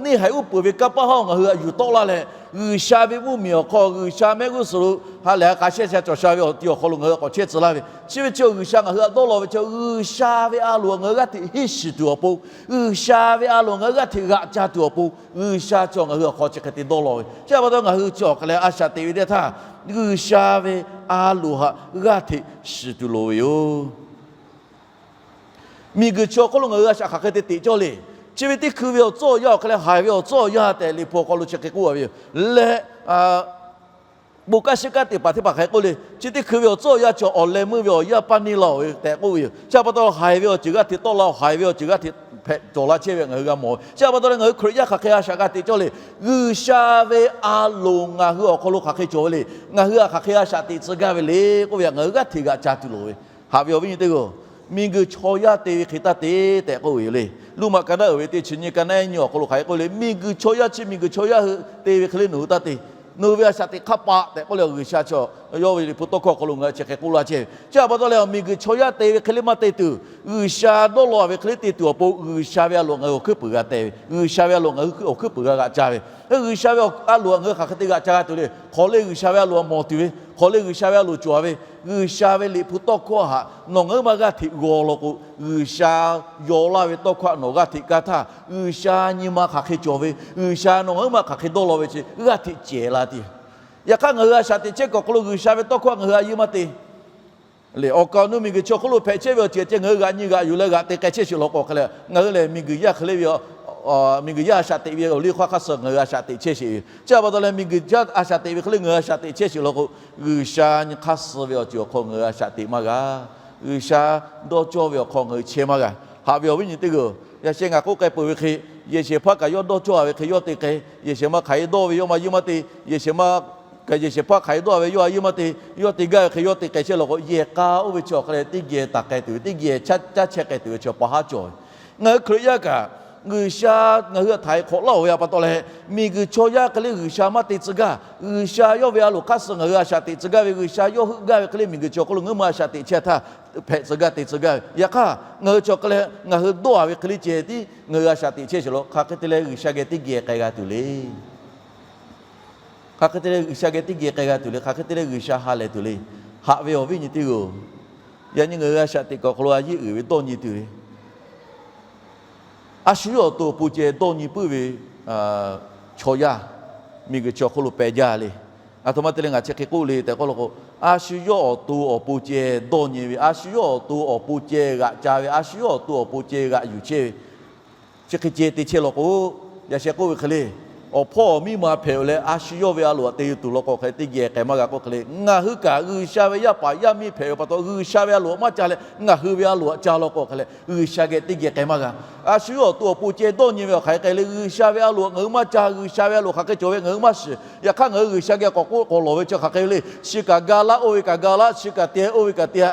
neˇ haiˬ uˉ peunˍ ve kanˇ paˆ hawˇ ngaˬ hui htaꞈ yuˬ tawˆ laˇ leh, G'uiˬsha ve mvuhˇmiˬ awˬ hk'aw, G'uiˬsha mehˆ g'uˇ suhˍ lo ha lehˬ ha k'a shehˇ sha cawˬ sha ve awˬ ti awˬ hk'aw lo ngaˬ hui k'awꞈ chehˇ tcuh laˇ ve, chi ve chi G'uiˬsha ngaˬ hui htaꞈ dawˇ law ve chi, G'uiˬsha ve a loˍ htaꞈ ngaˬ hui g'aˇ hteꞈ henˇ shiˍ tuˬ awˬ pon, G'uiˬsha ve a loˍ ngaˬ hui g'aˇ hteꞈ g'aꞈ ca tuˬ awˬ pon, G'uiˬsha chi ngaˬ hui awˬ hk'aw chi hk'e te dawˇ law ve. Chi htaꞈ pa taw ngaˬ hui chi awˬ hk'e leh a shaꞈ teꞈ ve teˇ htaˇ, G'uiˬsha ve a loˍ htaꞈ g'aˇ hteꞈ shiˍ tuˬ loˍ ve yoˬ. Miˬguiˬ chi awˬ hk'aw lo ngaˬ hui a shaꞈ hk'aˬ hk'e te teꞈ cawˇ le. Chi ve teˇ hkui ve awˬ tcuhˉ awˬ yanˇ awˬ hk'e leh haiˬ ve awˬ tcuhˉ awˬ yanˇ tehꞈ Liꞈ hpu awˬ hk'aw lo chi hk'e k'oˆ a ve yoˬ. Leh bon kaˇ shiˉ kaˇ teˇ hpaˍ teˇ hpaˍ hk'aˬ hk'e k'oˆ le, chi teˇ hkui ve awˬ tcuhˉ awˬ yanˇ chi awˬ leh meuˇ ve awˬ yanˇ paˇ neˇ laˇ-oˬ ve tehꞈ k'oˆ ve yoˬ. Chi htaꞈ pa taw haiˬ ve awˬ ceuˬ g'aˇ hteꞈ tawˆ la-oˬ, haiˬ ve awˬ ceuˬ g'aˇ hteꞈ hpehꞈ cawˬ la chehˇ ve ngaˬ hui g'a mawˬ ve. Chi htaꞈ pa taw leh ngaˬ hui Hkriꞈ yaˇ hk'aˬ hk'e a shaꞈ g'a teꞈ cawˇ le. G'uiˬsha ve a loˍ ngaˬ hui awˬ hk'aw lo hk'aˬ hk'e cawˬ ve le. Ngaˬ hui htaꞈ hk'aˬ hk'e a shaꞈ teꞈ tcuh gaˇ ve le k'oˆ ve htaꞈ ngaˬ hui g'aˇ hteꞈ g'aꞈ ca tuˬ loˍ ve. Haꞈ ve awˬ viˉ nyi teˇ hpaˍ-oˬ, miˬguiˬ chaw yaˇ te ve hk'e taˇ te tehꞈ k'oˆ ve yoˬ le. Roˉmaꞈ ka naˉ uiˍ ve teˇ chi nyiˇ ka naˉ ehˉ nyiˇ awˬ hk'aw lo hk'aˬ hk'e k'oˆ le, miˬguiˬ chaw yaˇ chi miˬguiˬ chaw yaˇ hui te ve hk'e le nawˬ hui taˇ te. Nawˬ hui ve a shaꞈ teꞈ hk'a paˆ tehꞈ k'oˆ le, G'uiˬsha chi yawˇ ve Liꞈ hpu tawˇ hkawˇ awˬ hk'aw lo ngaˬ hui chi hk'e k'oˆ laˇ chehˇ ve. Chi htaꞈ pa taw leh miˬguiˬ chaw yaˇ te ve hk'e le maˇ te tuˬ, G'uiˬsha dawˇ law ve hk'e le te tuˬ awˬ pon G'uiˬsha ve a loˍ ngaˬ hui awˬ hkuiˉ puiˍ g'a te ve, G'uiˬsha ve a loˍ ngaˬ hui awˬ hkuiˉ puiˍ g'a g'aꞈ ca ve. G'uiˬsha ve a loˍ htaꞈ ngaˬ hui hk'aˬ hk'e te g'aꞈ ca g'a tuˬ le. Hk'aw le G'uiˬsha ve a loˍ htaꞈ mawˬ tuˬ ve, hk'aw le G'uiˬsha ve a loˍ cawˬ ve, G'uiˬsha ve Liꞈ hpu tawˇ hkawˇ htaꞈ nawˬ ngaˬ huiˉ maˇ g'aˇ hteꞈ g'aw law k'o, G'uiˬsha yaw laˇ ve tawˇ hkawˇ htaꞈ nawˬ g'aˇ hteꞈ kaˇ htaˇ, G'uiˬsha nyi ma hk'aˬ hk'e cawˬ ve, G'uiˬsha nawˬ ngaˬ huiˉ maˇ hk'aˬ hk'e dawˇ law ve chi g'aˇ hteꞈ cehˬ la te. Yaꞈ hk'aˇ ngaˬ hui a shaꞈ teꞈ chehˇ kuiˬ awˬ hk'aw lo G'uiˬsha ve tawˇ hkawˇ htaꞈ ngaˬ hui a yeˇ maˇ te. Le awˬ kaˍ awˬ nu miˬguiˬ chi awˬ hk'oˆ lo hpehꞈ chehˇ ve awˬ ceuˬ ceh ngaˬ hui g'aꞈ nyi g'aꞈ yuˬ leh g'aꞈ te k'ai chehˇ sheˍ law k'o hk'e le, ngaˬ hui lehˬ miˬguiˬ yaˇ hk'e le ve, miˬguiˬ yaˇ a shaꞈ teꞈ ve awˬ liˇ hk'aˇ hk'aˇ suh ngaˬ hui a shaꞈ teꞈ chehˇ sheˍ ve. Chi htaꞈ pa taw leh miˬguiˬ yaˇ a shaꞈ teꞈ ve hk'e le ngaˬ hui a shaꞈ teꞈ chehˇ sheˍ law k'o, G'uiˬsha nyi hk'aˇ suh ve awˬ ceuˬ awˬ hk'aw ngaˬ hui a shaꞈ teꞈ maˇ g'a. G'uiˬsha dawˇ cawˇ ve awˬ hk'aw ngaˬ hui chehˇ maˇ g'a. Haꞈ ve awˬ viˉ nyi teˇ hpaˍ-oˬ, yaꞈ sheh ngaˬ k'oˆ k'ai peuˬ ve hk'e, yehˬ shehˍ hpaˇ kaꞈ yawˇ dawˇ cawˇ a ve hk'e yawˇ te k'ai, yehˬ shehˍ ma hk'aˬ hk'e dawˇ ve yawˇ maˇ yeˇ maˇ te, yehˬ shehˍ ma kaꞈ yehˬ shehˍ hpaˇ hk'aˬ hk'e dawˇ ve yawˇ a yeˇ maˇ te, yawˇ te gaˇ ve hk'e yawˇ te k'ai chehˇ law k'o, yehˬ k'a oˇ ve chi awˬ hk'e leh teˇ geh taˍ k'ai tuˬ ve, teˇ geh caˇ chehˇ k'ai tuˬ ve chi pa haˉ cawˬ ve. Ngaˬ hui Hkriꞈ yaˇ kaꞈ G'uiˬsha ngaˬ hui htaꞈ hk'awꞈ laˇ-oˬ ve a pa taw leh, miˬguiˬ chaw yaˇ hk'e le G'uiˬsha maˇ te tcuh gaˇ. G'uiˬsha yawˇ ve a loˍ hk'aˇ suh ngaˬ hui a shaꞈ teꞈ tcuh gaˇ ve, G'uiˬsha yawˇ heuˆ gaˇ ve hk'e le miˬguiˬ chi awˬ hk'oˆ lo ngaˬ hui ma a shaꞈ teꞈ chehˇ htaˇ, hpehꞈ tcuh gaˇ te tcuh gaˇ ve. Yaꞈ hk'aˇ ngaˬ hui chaw hk'e le ngaˬ hui dawˇ-a ve hk'e le ceh tiˉ ngaˬ hui a shaꞈ teꞈ chehˇ sheˍ law. Hk'aˬ hk'e te leh G'uiˬsha geh teˇ geh k'ai g'a tuˬ le. Hk'aˬ hk'e te leh G'uiˬsha geh teˇ geh k'ai g'a tuˬ le. Hk'aˬ hk'e te leh G'uiˬsha ha lehˬ tuˬ le. Haꞈ ve awˬ viˉ nyi teˇ hpaˍ-oˬ, yaꞈ nyi ngaˬ hui a shaꞈ teꞈ kuiˬ awˬ hk'aw lo a yeˇ uiˍ ve dawˇ nyi tuˬ ve a shu yawˇ awˬ to awˬ pon ceh dawˇ nyi puiˉ ve chaw yaˇ miˬguiˬ chi awˬ hk'oˆ lo pehꞈ jaˇ le. Aˬ htoꞈ ma te leh ngaˬ chi hk'e k'oˆ le tehꞈ k'oˆ law k'o, a shu yawˇ awˬ to awˬ pon ceh dawˇ nyi ve, a shu yawˇ awˬ to awˬ pon ceh g'aꞈ ca ve, a shu yawˇ awˬ to awˬ pon ceh g'aꞈ yuˬ chehˇ ve, chi hk'e ceh te chehˇ law k'o, yaꞈ sheh k'oˆ ve hk'e le, awˬ hpawˇ awˬ miˇ ma hpehꞈ-oˬ leh a shu yawˇ ve a loˍ htaꞈ te tuˬ law k'o hk'e le teˇ geh k'ai maˇ g'a k'oˆ hk'e le, ngaˬ hui kaꞈ G'uiˬsha ve yaˇ paˍ yaˇ miˇ hpehꞈ ve pa taw G'uiˬsha ve a loˍ htaꞈ maˇ ca leh ngaˬ hui ve a loˍ htaꞈ ca law k'o hk'e le G'uiˬsha geh teˇ geh k'ai maˇ g'a. A shu yawˇ awˬ to awˬ pon ceh dawˇ nyi ve awˬ hk'aˬ hk'e le, G'uiˬsha ve a loˍ ngaˬ hui maˇ ca, G'uiˬsha ve a loˍ hk'aˬ hk'e cawˬ ve ngaˬ hui maˇ shiˍ. Yaꞈ hk'aˇ ngaˬ hui G'uiˬsha geh k'awꞈ k'oˆ k'awꞈ lawˬ ve chi hk'aˬ hk'e le, chi kaꞈ ga laˇ oˇ ve kaꞈ ga laˇ, chi kaꞈ te oˇ ve kaꞈ te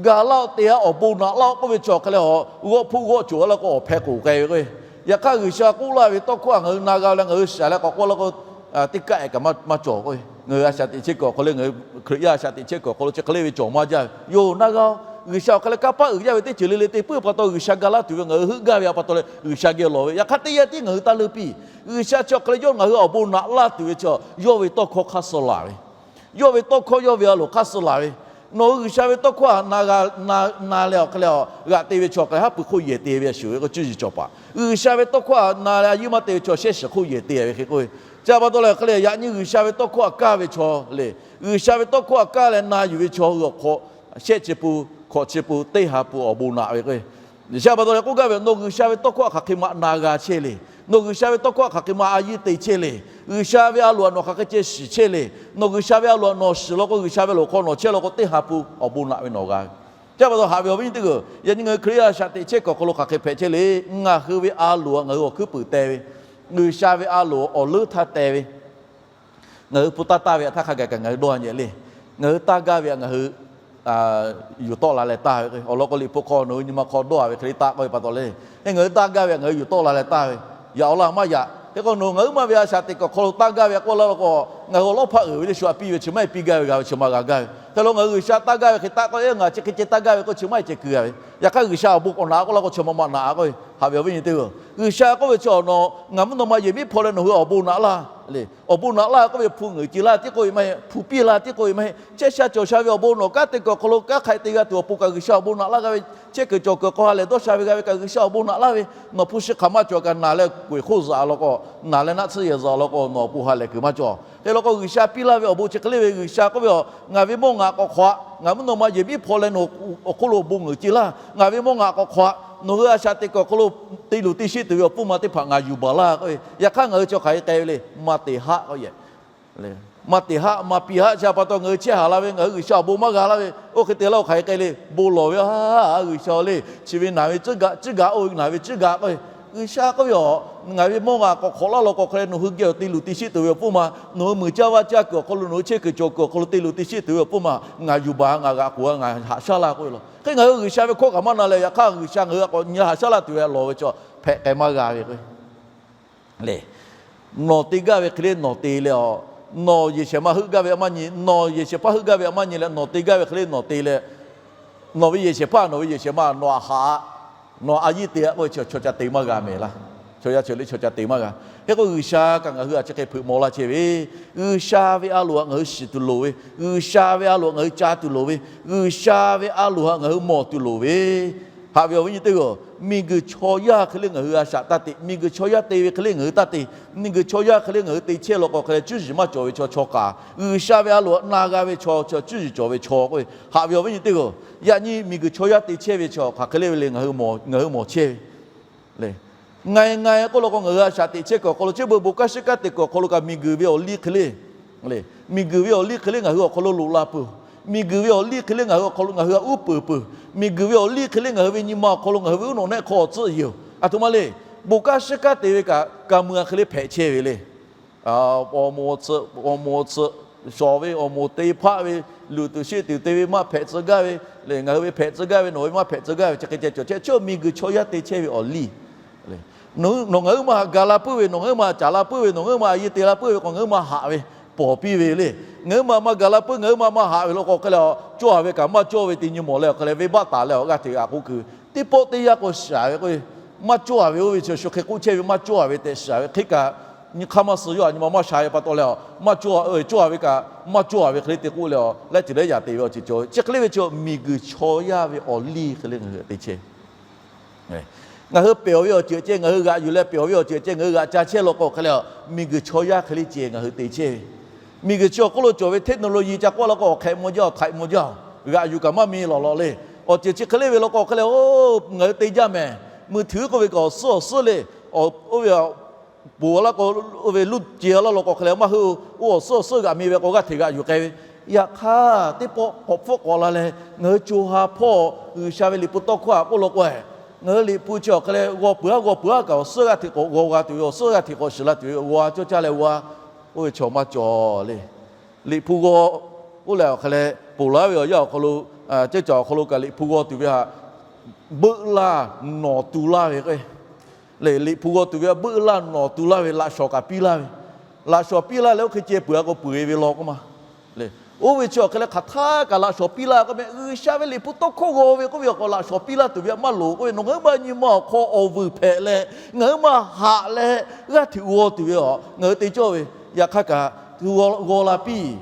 ga laˇ-oˆ te-a, awˬ bon naꞈ laˇ-oˆ k'oˆ ve chi awˬ hk'e leh, g'awˆ hpuˇ g'awˆ cawˬ laˇ k'o awˬ hpehˇ k'oˍ k'ai ve k'o, yaꞈ hk'aˇ G'uiˬsha k'oˆ laˇ ve tawˇ hkawˇ htaꞈ ngaˬ hui na g'a leh ngaˬ hui shiˍ leh k'awꞈ k'oˆ laˇ k'o, teˇ kaˆ-e kaꞈ maˇ cawˬ k'o, ngaˬ hui a shaꞈ teꞈ chehˇ kuiˬ awˬ hk'aw lo, ngaˬ hui Hkriꞈ yaˇ a shaꞈ teꞈ chehˇ kuiˬ awˬ hk'aw lo chi hk'e le ve cawˬ maˇ jaˇ ve yoˬ. Na g'a-oˬ, G'uiˬsha awˬ hk'e leh kanˇ paˆ uiˍ jaˇ ve teˇ ceuˬ le le te puiˉ pa taw G'uiˬsha ga laˇ tuˬ ve ngaˬ hui heuˆ gaˇ ve a pa taw leh G'uiˬsha geh lawˬ ve. Yaꞈ hk'aˇ teˇ yanˇ tiˉ ngaˬ hui taˇ leuˇ piˇ. G'uiˬsha chi awˬ hk'e leh yawˇ ngaˬ hui awˬ bon naꞈ laˇ tuˬ ve chi yawˇ ve tawˇ hkawˇ hk'aˇ suh laˬ ve, yawˇ ve tawˇ hkawˇ yawˇ ve a loˍ hk'aˇ suh laˬ ve, nawˬ hui G'uiˬsha ve tawˇ hkawˇ htaꞈ na leh awˬ hk'e leh g'aꞈ te ve chaw hk'e haˉ pui hk'oˆ yehˬ te ve a shuˍ ve k'o cuˇ yiˍ cawˬ paˍ. G'uiˬsha ve tawˇ hkawˇ htaꞈ na leh a yeˇ maˇ te ve chaw shehˆ shiˍ hk'oˆ yehˬ te ve hk'e k'oˆ ve. Chi pa taw leh hk'e leh yaꞈ nyi G'uiˬsha ve tawˇ hkawˇ htaꞈ kaˇ ve chaw le, G'uiˬsha ve tawˇ hkawˇ htaꞈ kaˇ leh na yuˬ ve chaw hui awˬ hk'aw shehˆ chi peuˬ hkawꞈ chi peuˬ teˇ ha peuˬ awˬ bon naꞈ ve k'o, G'uiˬsha pa taw leh k'oˆ gaˇ ve, nawˬ G'uiˬsha ve tawˇ hkawˇ htaꞈ hk'aˬ hk'e ma na g'a chehˇ le. Nawˬ G'uiˬsha ve tawˇ hkawˇ htaꞈ hk'aˬ hk'e ma a yeˇ te chehˇ le. G'uiˬsha ve a loˍ htaꞈ nawˬ hk'aˬ hk'e ceh shiˍ chehˇ le. Nawˬ G'uiˬsha ve a loˍ htaꞈ nawˬ shiˍ law k'o, G'uiˬsha ve loˍ hk'aw nawˬ chehˇ law k'o, teˇ ha peuˬ awˬ bon naꞈ ve nawˬ g'a ve. Chi pa taw haꞈ ve awˬ viˉ nyi teˇ hpaˍ-oˬ, yaꞈ nyi ngaˬ hui Hkriꞈ yaˇ a shaꞈ teꞈ chehˇ kuiˬ awˬ hk'aw lo hk'aˬ hk'e hpehꞈ chehˇ le. Ngaˬ hui ve a loˍ htaꞈ ngaˬ hui awˬ hkuiˉ puiˍ teh ve, G'uiˬsha ve a loˍ awˬ leuˉ htaˇ teh ve, ngaˬ hui hpu taˇ taˇ ve htaˇ hk'a gaˬ kaꞈ ngaˬ hui dawˇ nyi le. Ngaˬ hui taˇ gaˇ ve htaꞈ ngaˬ hui yuˬ tawˆ la leh taˇ ve k'o, awˬ lawn k'o Liꞈ hpu hk'aw nawˬ hui nyi ma hk'aw dawˇ-a ve hk'e le taˆ k'oˆ ve pa taw le. Ngaˬ hui taˇ gaˇ ve htaꞈ ngaˬ hui yuˬ tawˆ la leh taˇ ve, yaꞈ awˬ laˇ maˇ yaꞈ. Hk'e k'o nawˬ ngaˬ hui maˇ ve a shaꞈ teꞈ kuiˬ awˬ hk'aw lo taˇ gaˇ ve htaꞈ k'oˆ laˇ law k'o, ngaˬ hui awˬ lawˉ hpaˆ uiˍ ve le shu htaꞈ piˇ ve chi maˇ heˆ piˇ gaˇ ve g'a ve chi ma g'a gaˇ ve. Hk'e lo ngaˬ hui G'uiˬsha taˇ gaˇ ve hk'e taˆ k'oˆ, ngaˬ chi hk'e ceh taˇ gaˇ ve k'oˆ chi maˇ heˆ ceh kuiˬ g'a ve. Yaꞈ hk'aˇ G'uiˬsha awˬ bon k'awꞈ naꞈ k'oˆ laˇ k'o chi ma ma naꞈ k'oˆ ve. Haꞈ ve awˬ viˉ nyi teˇ hpaˍ-oˬ, G'uiˬsha k'oˆ ve chi awˬ nawˬ ngaˬ mvuhˇ naw ma yehˬ miˉ hpaw leh nawˬ hui awˬ bon naꞈ laˇ le. Awˬ bon naꞈ laˇ k'oˆ ve hpu ngeuˍ ce laˇ tiˉ k'oˆ ve maˇ heˆ, hpu piˇ laˇ tiˉ k'oˆ ve maˇ heˆ. Chehˇ sha cawˬ sha ve awˬ bon nawˬ kanˉ te kuiˬ awˬ hk'aw lo kanˉ hk'aiꞈ te g'a tuˬ awˬ pon kaꞈ G'uiˬsha awˬ bon naꞈ laˇ g'a ve. Chehˇ kuiˬ cawˬ kuiˬ hk'aw ha lehˬ dawˇ sha ve g'a ve kaꞈ G'uiˬsha awˬ bon naꞈ laˇ ve. Nawˬ hpu shi hk'aˬ maˇ cawˬ kaꞈ naˬ leh k'oˍ eˬ hk'oˆ zuhꞈ-a law k'o, naˬ leh naˆ tsuhˇ yehˬ zuhꞈ-a law k'o nawˬ awˬ pon ha lehˬ kuiˬ maˇ cawˬ. Hk'e law k'o G'uiˬsha piˇ laˇ ve awˬ bon chi hk'e le ve, G'uiˬsha k'oˆ ve, Ngaˬ ve mawˇ ngaˬ k'awꞈ hk'awꞈ-a. Ngaˬ mvuhˇ naw ma yehˬ miˉ hpaw leh nawˬ awˬ hk'oˆ lo awˬ bon ngeuˍ ce laˇ. Ngaˬ ve mawˇ ngaˬ k'awꞈ hk'awꞈ-a. Nawˬ hui a shaꞈ teꞈ kuiˬ awˬ hk'aw lo te luˬ te sheˆ tuˬ ve awˬ pfuhˇ ma teˇ hpaˍ ngaˬ yuˬ baˬ laˇ k'oˆ ve. Yaꞈ hk'aˇ ngaˬ hui chi hk'aˬ hk'e k'ai ve le, maˇ te haˆ k'oˆ yehˬ maˇ te haˆ maˇ piˇ haˆ. Chi pa taw ngaˬ hui chehˇ haˍ la ve ngaˬ hui G'uiˬsha awˬ bon maˇ g'a laˇ ve, oˇ hk'e te laˇ-oˬ hk'aˬ hk'e k'ai le, bon lawˬ ve a, G'uiˬsha le, chi ve naˬ ve tcuhˉ gaꞈ, tcuhˉ gaꞈ oˇ ve naˬ ve tcuhˉ gaꞈ k'oˆ ve, G'uiˬsha k'oˆ ve, Ngaˬ ve mawˇ ngaˬ k'awꞈ hk'awꞈ laˇ law k'o hk'e le, nawˬ hui geh awˬ te luˬ te sheˆ tuˬ ve awˬ pfuhˇ ma, nawˬ hui muiˬ caˇ vaˇ caˇ kuiˬ awˬ hk'aw lo nawˬ hui chehˇ kuiˬ cawˬ kuiˬ awˬ hk'aw lo te luˬ te sheˆ tuˬ ve awˬ pfuhˇ ma ngaˬ yuˬ baˬ, ngaˬ g'aꞈ k'oˬ-a, ngaˬ haꞈ shaˉ laˇ k'oˆ ve law. Hk'e ngaˬ hui G'uiˬsha ve hkawˇ kaꞈ maˇ na leh, yaꞈ hk'aˇ G'uiˬsha ngaˬ hui a k'awꞈ nyi haꞈ shaˉ laˇ tuˬ ve lawˬ ve chaw hpehꞈ k'ai maˇ g'a ve k'o le. Nawˬ te gaˇ ve hk'e le nawˬ te leh a, nawˬ yehˬ shehˍ ma heuˆ gaˇ ve htaꞈ maˇ nyi, nawˬ yehˬ shehˍ hpaˇ heuˆ gaˇ ve htaꞈ maˇ nyi leh nawˬ te gaˇ ve hk'e le nawˬ te leh, nawˬ ve yehˬ shehˍ hpaˇ nawˬ ve yehˬ shehˍ ma nawˬ htaꞈ haꞈ-a, nawˬ a yiˇ te-a k'oˆ ve chi chaw ca te maˇ g'a mehˍ laˇ. Chaw yaˇ ceuˬ le chaw ca te maˇ g'a. Hk'e k'o G'uiˬsha kaꞈ ngaˬ hui a chi hk'e hpeuꞈ maw laˇ chehˇ ve, G'uiˬsha ve a loˍ htaꞈ ngaˬ hui shiˍ tuˬ loˍ ve, G'uiˬsha ve a loˍ htaꞈ ngaˬ hui ca tuˬ loˍ ve, G'uiˬsha ve a loˍ htaꞈ ngaˬ hui mawˬ tuˬ loˍ ve, Haꞈ ve awˬ viˉ nyi teˇ hpaˍ-oˬ, miˬguiˬ chaw yaˇ hk'e le ngaˬ hui a shaꞈ taˇ te, miˬguiˬ chaw yaˇ te ve hk'e le ngaˬ hui taˇ te, miˬguiˬ chaw yaˇ hk'e le ngaˬ hui te chehˇ law k'o hk'e leh cuˇ yiˍ maˇ cawˬ ve chaw, chaw kaꞈ G'uiˬsha ve a loˍ htaꞈ na g'a ve chaw, chaw cuˇ yiˍ cawˬ ve chaw k'oˆ ve. Haꞈ ve awˬ viˉ nyi teˇ hpaˍ-oˬ, yaꞈ nyi miˬguiˬ chaw yaˇ te chehˇ ve chaw hk'aˬ hk'e le ve le ngaˬ hui mawˬ chehˇ ve le. Ngaˬ e ngaˬ e k'oˆ law k'o ngaˬ hui a shaꞈ teꞈ chehˇ kuiˬ awˬ hk'aw lo, chi beuꞈ bon kanˉ shiˉ kanˉ te kuiˬ awˬ hk'aw lo kaꞈ miˬguiˬ ve awˬ liˇ hk'e le, miˬguiˬ ve awˬ liˇ hk'e le ngaˬ hui awˬ hk'aw lo loꞈ la peuˬ. Miˬguiˬ ve awˬ liˇ hk'e le ngaˬ hui awˬ hk'aw lo ngaˬ hui htaꞈ uˉ peunˍ peuˬ. Miˬguiˬ ve awˬ liˇ hk'e le ngaˬ hui ve nyi ma awˬ hk'aw lo ngaˬ hui ve uˉ nawꞈ nehˆ hk'aw tcuhˆ yoˬ. Aˬ htoꞈ ma le, bon kanˉ shiˉ kanˉ te ve kaꞈ ka mui a hk'e le hpehꞈ chehˇ ve le. Awˬ moˍ tcuh, awˬ moˍ tcuh, shawˍ ve awˬ moˍ te hpaˆ ve, luˬ tuˬ sheˆ tuˬ te ve maˇ hpehꞈ tcuh gaˇ ve le, ngaˬ hui ve hpehꞈ tcuh gaˇ ve, nawˬ ve maˇ hpehꞈ tcuh gaˇ ve, chi hk'e ceh cawˬ chehˇ. Chi miˬguiˬ chaw yaˇ te chehˇ ve awˬ liˇ le. Nawˬ ngaˬ huiˉ ma ga la puiˉ ve, nawˬ ngaˬ huiˉ ma caˍ la puiˉ ve, nawˬ ngaˬ huiˉ ma a yeˇ te la puiˉ ve k'o, ngaˬ huiˉ ma haꞈ ve pawˍ piˇ ve le. Ngaˬ huiˉ ma maˇ ga la puiˉ, ngaˬ huiˉ ma maˇ haꞈ ve law k'o hk'e leh, cawˇ a ve kaꞈ maˇ cawˇ ve te nyi mawˬ leh awˬ hk'e leh venˇbaˆ taˍ leh awˬ g'aˇ hteꞈ g'a k'oˆ kuiˬ teˇ pawˆ teˇ yanˇ k'o shiˍ a ve k'o, maˇ cawˇ a ve oˇ ve chi shu hk'e k'oˆ chehˇ ve maˇ cawˇ a ve tehꞈ shiˍ a ve hk'e kaꞈ, nyi hk'aˇ maˇ suh yawˇ a nyi ma maˇ sha ve pa taw leh, maˇ cawˇ a ve kaꞈ maˇ cawˇ a ve hk'e le te k'oˆ leh, laiˉ ceuˬ laiˉ yaꞈ te ve awˬ ceuˬ cawˬ ve chi hk'e le ve chi miˬguiˬ chaw yaˇ ve awˬ liˇ hk'e le ngaˬ hui te chehˇ. Ngaˬ hui pehˬ awˬ ve awˬ ceuˬ ceh, ngaˬ hui g'aꞈ yuˬ leh pehˬ awˬ ve awˬ ceuˬ ceh ngaˬ hui g'aꞈ ca chehˇ law k'o hk'e leh, miˬguiˬ chaw yaˇ hk'e le ceh ngaˬ hui te chehˇ ve. Miˬguiˬ chi awˬ hk'oˆ lo cawˬ ve technology ca k'oˆ law k'o, awˬ hk'ehꞈ maw jaˇ, awˬ htaiꞈ maw jaˇ, g'aꞈ yuˬ kaꞈ maˇ mi lawˬ lawˬ le. Awˬ ceuˬ chi hk'e le ve law k'o hk'e leh, oˇ ngaˬ hui te jaˇ mehˍ. Mui htuiˍ k'oˆ ve kaꞈ awˬ suhˉ awˬ suhˉ le. Oˇ ve ponˬ laˇ k'o, oˇ ve luˇ ce laˇ law k'o hk'e leh maˇ heˆ, oˇ awˬ suhˉ awˬ suhˉ g'aꞈ mi ve k'o g'aˇ hteꞈ g'aꞈ yuˬ k'ai ve. Yaꞈ hk'aˇ teˇ pawˆ k'awꞈ hpfuhˆ k'awꞈ la leh ngaˬ hui co ha hpawˇ G'uiˬsha ve liꞈ hpu tawˇ hkawˇ a k'oˆ law k'o, ngaˬ hui liꞈ hpu chi awˬ hk'e leh g'aw peuˬ aˉ g'aw peuˬ aˉ kaꞈ awˬ suhˉ g'aˇ hteꞈ k'awꞈ g'aw g'a tuˬ ve, awˬ suhˉ g'aˇ hteꞈ k'awꞈ shiˍ la tuˬ ve g'aw cawˇ caˇ leh g'aw, oˇ ve chaw maˇ cawˬ le. Liꞈ hpu g'aw k'oˆ leh awˬ hk'e leh ponˬ laˇ ve awˬ yanˇ awˬ hk'aw lo, ceuˇ caˬ awˬ hk'aw lo kaꞈ liꞈ hpu g'aw tuˬ ve htaꞈ beuˆ laˇ nawˬ tu laˇ ve k'o, le liꞈ hpu g'aw tuˬ ve htaꞈ beuˆ laˇ nawˬ tu laˇ ve laꞈ shawˍ kaꞈ piˇ laˇ ve, laꞈ shawˍ piˇ laˇ leh oˇ hk'e ceh peuˬ a k'o peuˬ e ve law k'oˆ ma. Oˇ ve chi awˬ hk'e leh hk'aˬ htaˇ kaꞈ laꞈ shawˍ piˇ laˇ k'oˆ meh, G'uiˬsha ve liꞈ hpu tawˇ hkawˇ g'aw ve k'oˆ ve awˬ hk'aw laꞈ shawˍ piˇ laˇ tuˬ ve htaꞈ maˇ loˍ k'oˆ ve, nawˬ ngaˬ huiˉ ma nyi ma awˬ hk'aw awˬ vuiˬ hpehꞈ leh ngaˬ huiˉ ma haꞈ leh g'aˇ hteꞈ g'aw tuˬ ve a ngaˬ hui te cawˇ ve. Yaꞈ hk'aˇ kaꞈ g'aw la piˇ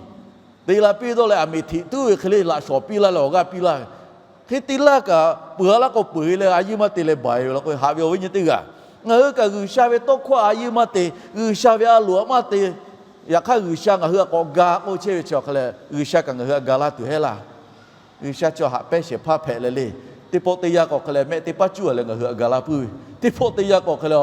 te la piˇ dawˇ leh aˬ miˍ hteꞈ tuˉ ve hk'e le laꞈ shawˍ piˇ laˇ leh awˬ g'aˇ piˇ laˇ ve, hk'e te laˇ kaꞈ peuˬ a laˇ k'o peuˬ e leh a yeˇ maˇ te leh baiˬ ve law k'o, haꞈ ve awˬ viˉ nyi teˇ g'aˇ, ngaˬ hui kaꞈ G'uiˬsha ve tawˇ hkawˇ a yeˇ maˇ te, G'uiˬsha ve a loˍ htaꞈ maˇ te. Yaꞈ hk'aˇ G'uiˬsha ngaˬ hui htaꞈ k'awꞈ ga k'oˆ chehˇ ve chi awˬ hk'e leh G'uiˬsha kaꞈ ngaˬ hui htaꞈ ga laˇ tuˬ heˆ laˇ. G'uiˬsha chi haꞈ pehˉ shehˍ hpaˇ hpehꞈ leh le, teˇ pawˆ teˇ yanˇ k'o hk'e leh mehˆ teˇ paˉ cuˇ a leh ngaˬ hui htaꞈ ga laˇ puiˉ ve, teˇ pawˆ teˇ yanˇ k'o hk'e leh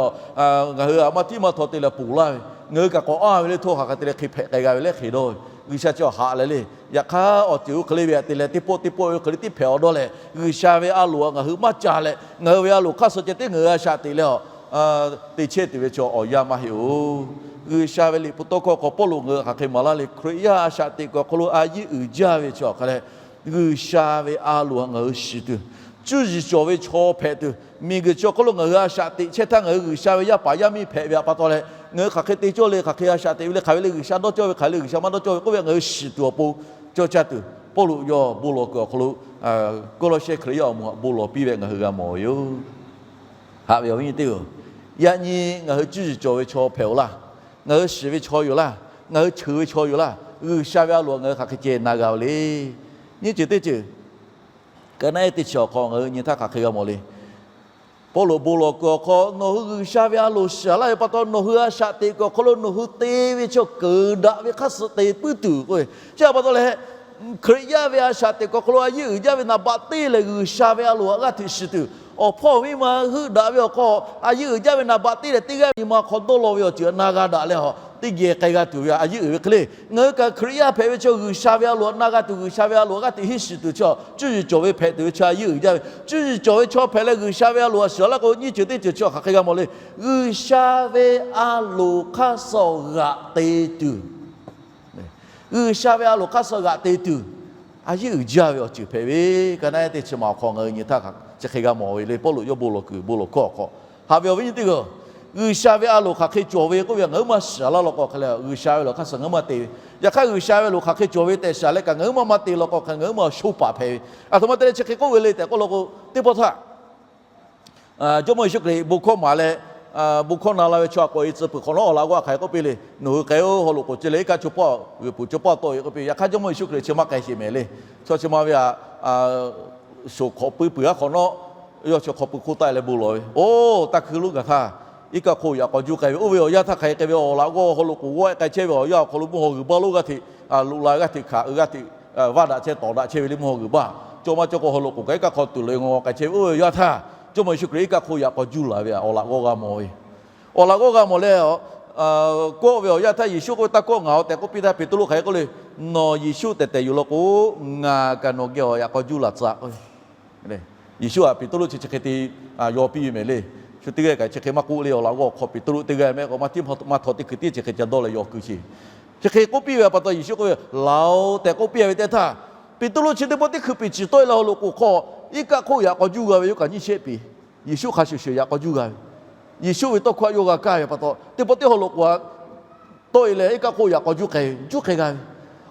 ngaˬ hui htaꞈ maˇ tiˉ maˇ htaw te leh ponˬ laˇ ve, ngaˬ hui kaꞈ k'awꞈ aˇ ve le htawˇ hk'aˬ hk'e te leh hk'e hpehꞈ k'ai g'a ve leh hk'e dawˇ ve, G'uiˬsha chi haꞈ leh le. Yaꞈ hk'aˇ awˬ ceuˬ oˇ hk'e le ve htaꞈ te leh teˇ pawˆ teˇ pawˆ oˇ hk'e le tiˉ hpehꞈ awˬ dawˇ leh G'uiˬsha ve a loˍ htaꞈ ngaˬ hui maˇ ca leh ngaˬ hui ve a loˍ hk'aˇ suh ceh tiˉ ngaˬ hui a shaꞈ teꞈ leh a te chehˇ tuˬ ve chi awˬ yanˇ maˇ heˆ oˬ. G'uiˬsha ve liꞈ hpu tawˇ hkawˇ hk'aw Pawˇluꞈ ngaˬ hui hk'aˬ hk'e maˍ laˇ le, Hkriꞈ yaˇ a shaꞈ teꞈ kuiˬ awˬ hk'aw lo a yeˇ uiˍ jaˇ ve chi awˬ hk'a leh G'uiˬsha ve a loˍ htaꞈ ngaˬ hui shiˍ tuˬ, cuˇ yiˍ cawˬ ve chaw hpehꞈ tuˬ, miˬguiˬ chi awˬ hk'aw lo ngaˬ hui a shaꞈ teꞈ chehˇ htaˇ ngaˬ hui G'uiˬsha ve yaˇ paˍ yaˇ miˇ hpehꞈ ve htaꞈ pa taw leh ngaˬ hui hk'aˬ hk'e te cawˇ le, hk'aˬ hk'e a shaꞈ teꞈ ve le, hk'aˬ ve le G'uiˬsha dawˇ cawˇ ve, hk'aˬ ve le G'uiˬsha maˇ dawˇ cawˇ ve k'oˆ ve htaꞈ ngaˬ hui shiˍ tuˬ awˬ pon cawˇ caˇ tuˬ Pawˇluꞈ yawˇ bon lawˬ kuiˬ awˬ hk'aw lo Kawˇlawˇsehˇ Hkriꞈ yaˇ awˬ moˍ htaꞈ bon lawˬ piˇ ve ngaˬ hui g'a mawˬ ve yoˬ. Haꞈ ve awˬ viˉ nyi teˇ-oˬ, yaꞈ nyi ngaˬ hui cuˇ yiˍ cawˬ ve chaw hpehꞈ-oˬ laˇ, ngaˬ hui shiˍ ve chaw yoˬ laˇ, ngaˬ hui cheuˬ ve chaw yoˬ laˇ, G'uiˬsha ve a loˍ htaꞈ ngaˬ hui hk'aˬ hk'e ceh na g'a-oˬ le. Nyiˇ ceuˬ teˇ ceuˬ, ka naˆ ehˉ teˇ chi awˬ hk'aw ngaˬ hui nyi htaˇ hk'aˬ hk'e g'a mawˬ le. Pawˇluꞈ bon lawˬ kuiˬ awˬ hk'aw nawˬ hui G'uiˬsha ve a loˍ shiˍ laˇ ve pa taw nawˬ hui a shaꞈ teꞈ kuiˬ awˬ hk'aw lo nawˬ hui te ve chaw keunˍ daꞈ ve hk'aˇ suh te puiˉ tuˬ k'o, chi htaꞈ pa taw leh Hkriꞈ yaˇ ve a shaꞈ teꞈ kuiˬ awˬ hk'aw lo a yeˇ uiˍ jaˇ ve naˍ baꞈ teˇ lehˬ G'uiˬsha ve a loˍ htaꞈ g'aˇ hteꞈ shiˍ tuˬ, awˬ hpawˇ awˬ miˇ ma heuˆ daꞈ ve awˬ hk'aw a yeˇ uiˍ jaˇ ve naˍ baꞈ teˇ lehˬ teˇ g'aˇ nyi ma hk'aw dawˇ law ve awˬ ceuˬ na g'a daꞈ leh a teˇ geh k'ai g'a tuˬ ve a yeˇ uiˍ ve hk'e le. Ngaˬ hui kaꞈ Hkriꞈ yaˇ hpehꞈ ve chaw G'uiˬsha ve a loˍ htaꞈ na g'a tuˬ, G'uiˬsha ve a loˍ htaꞈ g'aˇ hteꞈ henˇ shiˍ tuˬ chaw, cuˇ yiˍ cawˬ ve hpehꞈ tuˬ ve chaw a yeˇ uiˍ jaˇ ve, cuˇ yiˍ cawˬ ve chaw hpehꞈ leh G'uiˬsha ve a loˍ htaꞈ shiˍ laˇ k'o nyiˇ ceuˬ teˇ ceuˬ chi hk'aˬ hk'e g'a mawˬ le. G'uiˬsha ve a loˍ hk'aˇ suh g'aꞈ te tuˬ, G'uiˬsha ve a loˍ hk'aˇ suh g'aꞈ te tuˬ, a yeˇ uiˍ jaˇ ve awˬ ceuˬ hpehꞈ ve, ka naˆ ehˉ teˇ chi ma awˬ hk'aw ngaˬ hui nyi htaˇ chi hk'e g'a mawˬ ve le. Pawˇluꞈ yawˇ bon lawˬ kuiˬ bon lawˬ hkawˇ awˬ hk'aw, haꞈ ve awˬ viˉ nyi teˇ-oˬ, G'uiˬsha ve a loˍ hk'aˬ hk'e cawˬ ve k'oˆ ve ngaˬ hui maˇ shiˍ laˇ law k'o hk'e leh G'uiˬsha ve a loˍ hk'aˇ suh ngaˬ hui maˇ te ve. Yaꞈ hk'aˇ G'uiˬsha ve a loˍ hk'aˬ hk'e cawˬ ve tehꞈ shiˍ leh kaꞈ ngaˬ hui maˇ maˇ te law k'o hk'e ngaˬ hui maˇ shoˇ paˍ hpehꞈ ve. Aˬ htoꞈ ma te leh chi hk'e k'oˆ ve le tehꞈ k'oˆ law k'o, teˇ pawˆ htaˇ Jawˇmawˇ Yeˍsuˆ Hkriꞈ bon hkawˇ maˍ leh, bon hkawˇ na la ve chaw htaꞈ k'awꞈ e tcuh peuˬ hk'awꞈ nawˉ awˬ laꞈ g'awˇ htaꞈ hk'aˬ hk'e k'oˆ piˇ le, nawˬ hui k'ai-o haw loꞈ k'oˍ ceh leh iˉ kaˆ chaw paˇ g'uiˬ pfuhˍ chaw paˇ tawˆ ve k'oˆ piˇ. Yaꞈ hk'aˇ Jawˇmawˇ Yeˍsuˆ Hkriꞈ chi maˇ k'ai sheˍ mehˍ le. Chaw chi ma ve htaꞈ shoˍ hk'awꞈ pui peuˬ aˉ hk'awꞈ nawˉ, yawˇ chi hk'aw pui hk'oˆ taˆ leh bon lawˬ ve, Oˬ, taˇ hkui lonˉ gaˬ htaˇ iˉ kaˆ hk'oˆ yaꞈ k'aw juˇ k'ai ve, oˇ ve awˬ yanˇ htaˇ hk'aˬ hk'e k'ai ve awˬ laꞈ g'awˇ haw loꞈ k'oˍ g'awˇ k'ai chehˇ ve awˬ yanˇ awˬ hk'aw lo mvuhˇ haw g'uiˬ baˇ lonˉ g'aˇ hteꞈ loꞈ la g'aˇ hteꞈ hkanˍ g'aˇ hteꞈ vaˇ daꞈ chehˇ tawˍ daꞈ chehˇ ve le mvuhˇ haw g'uiˬ baˇ. Cawˇ maˇ cawˇ k'o haw loꞈ k'oˍ kaꞈ iˉ kaˆ hk'aw tuˬ loꞈ-e ngaw k'ai chehˇ ve oˇ ve awˬ yanˇ htaˇ, Jawˇmawˇ Yeˍsuˆ Hkriꞈ iˉ kaˆ hk'oˆ yaꞈ k'aw juˇ laˬ ve awˬ laꞈ g'awˇ g'a mawˬ ve. Awˬ laꞈ g'awˇ g'a mawˬ leh, kawˆ ve awˬ yanˇ htaˇ Yeˍsuˆ k'oˆ ve, Taˇ kawˆ, ngaˬ-oˬ tehꞈ k'oˆ piˇ htaˇ, Peˍtruˆ hk'aˬ hk'e k'oˆ le, Nawˬ Yeˍsuˆ tehꞈ tehꞈ yuˬ law k'o, ngaˬ kaꞈ nawˬ geh awˬ yaꞈ k'aw juˇ laˬ tcuh k'oˆ ve. Yeˍsuˆ htaꞈ Peˍtruˆ chi chi hk'e te yaw piˇ ve mehˍ le. Shu teˇ g'aˇ kaꞈ chi hk'e maˇ k'oˆ le, awˬ laꞈ g'awˇ awˬ hk'aw Peˍtruˆ teˇ g'aˇ mehˆ k'o maˇ tiˉ maˇ htaw teˇ hkui tiˉ chi hk'e ca dawˇ leh yaw kuiˬ sheˍ. Chi hk'e k'oˆ piˇ ve pa taw Yeˍsuˆ k'oˆ ve, Laˬ-oˬ tehꞈ k'oˆ piˇ ve teˇ htaˇ, Peˍtruˆ chi teˇ pawˆ teˇ hkui piˍ ciˍ tawˆ-e leh haw loꞈ k'oˍ hk'aw iˉ kaˆ hk'oˆ yaꞈ k'aw juˇ g'a ve yoˬ kaꞈ nyiˇ shehˆ piˍ. Yeˍsuˆ hk'a shuˍ shuˍ yaꞈ k'aw juˇ g'a ve. Yeˍsuˆ ve tawˇ hkawˇ htaꞈ yawˇ g'a kaˇ ve pa taw, teˇ pawˆ teˇ haw loꞈ k'oˍ a tawˆ e leh iˉ kaˆ hk'oˆ yaꞈ k'aw juˇ k'ai, juˇ k'ai g'a ve.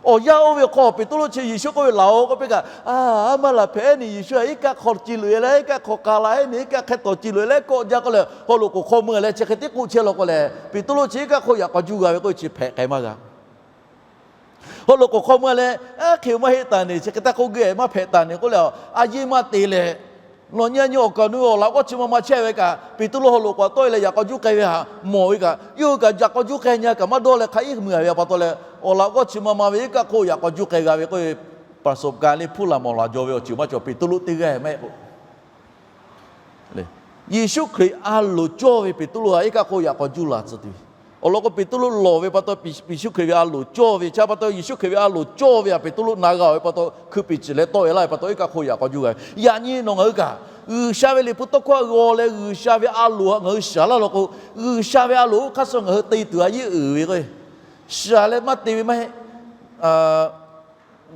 Awˬ yanˇ oˇ ve hk'aw Peˍtruˆ chi Yeˍsuˆ k'oˆ ve, Laˬ-oˬ, k'oˆ piˇ kaꞈ, Aˉ maˇ laˬ hpehꞈ, ehˉ nyi Yeˍsuˆ a iˉ kaˆ hk'aw ci loꞈ e leh, iˉ kaˆ hk'aw k'a la, ehˉ nyi iˉ kaˆ hk'e tawˍ ci loꞈ e leh kawˆ jaˇ k'oˆ leh, haw loꞈ k'oˍ hk'aw mui leh chi hk'e tiˉ k'oˆ chehˇ law k'o lehˬ, Peˍtruˆ chi iˉ kaˆ hk'oˆ yaꞈ k'aw juˇ g'a ve k'oˆ ve chi hpehꞈ k'ai maˇ g'a. Haw loꞈ k'oˍ hk'aw mui leh, Aˉ hk'e maˇ heˆ taˍ neˬ, chi hk'e taˇ k'oˆ geh maˇ hpehꞈ taˍ neˬ k'oˆ leh, a yeˇ maˇ te leh, nawˬ nyi a nyi awˬ kaˍ awˬ nu awˬ laꞈ g'awˇ chi ma ma chehˇ ve kaꞈ, Peˍtruˆ haw loꞈ k'oˍ a tawˆ e leh yaꞈ k'aw juˇ k'ai ve htaꞈ mawˬ ve kaꞈ, yawˇ hui kaꞈ yaꞈ k'aw juˇ k'ai nyi a kaꞈ maˇ dawˇ leh hk'a iˉ mui a ve pa taw leh, awˬ laꞈ g'awˇ chi ma ma ve iˉ kaˆ hk'oˆ yaꞈ k'aw juˇ k'ai g'a ve k'oˆ ve, ประสบการณ์ le hpuˇ laˬ mawˬ laˬ jaw ve awˬ ceuˬ maˇ cawˬ Peˍtruˆ teˇ g'aˇ mehˆ k'o Yeˍsuˆ Hkriꞈ a loˍ cawˇ ve Peˍtruˆ a iˉ kaˆ hk'oˆ yaꞈ k'aw juˇ la tcuh tuˬ ve. Awˬ lawn k'o, Peˍtruˆ lawˬ ve pa taw, Yeˍsuˆ Hkriꞈ ve a loˍ cawˇ ve chi pa taw, Yeˍsuˆ Hkriꞈ ve a loˍ cawˇ ve htaꞈ Peˍtruˆ na g'a ve pa taw, hkui piˍ ciˬ leh tawˆ e laˇ ve pa taw, iˉ kaˆ hk'oˆ yaꞈ k'aw juˇ g'a ve. Yaꞈ nyi nawˬ ngaˬ hui kaꞈ, G'uiˬsha ve liꞈ hpu tawˇ hkawˇ htaꞈ g'aw leh G'uiˬsha ve a loˍ htaꞈ ngaˬ hui shiˍ laˇ law k'o, G'uiˬsha ve a loˍ oˇ hk'aˇ suh ngaˬ hui te tuˬ a yeˇ uiˍ ve k'o, shiˍ leh maˇ te ve maˇ heˆ.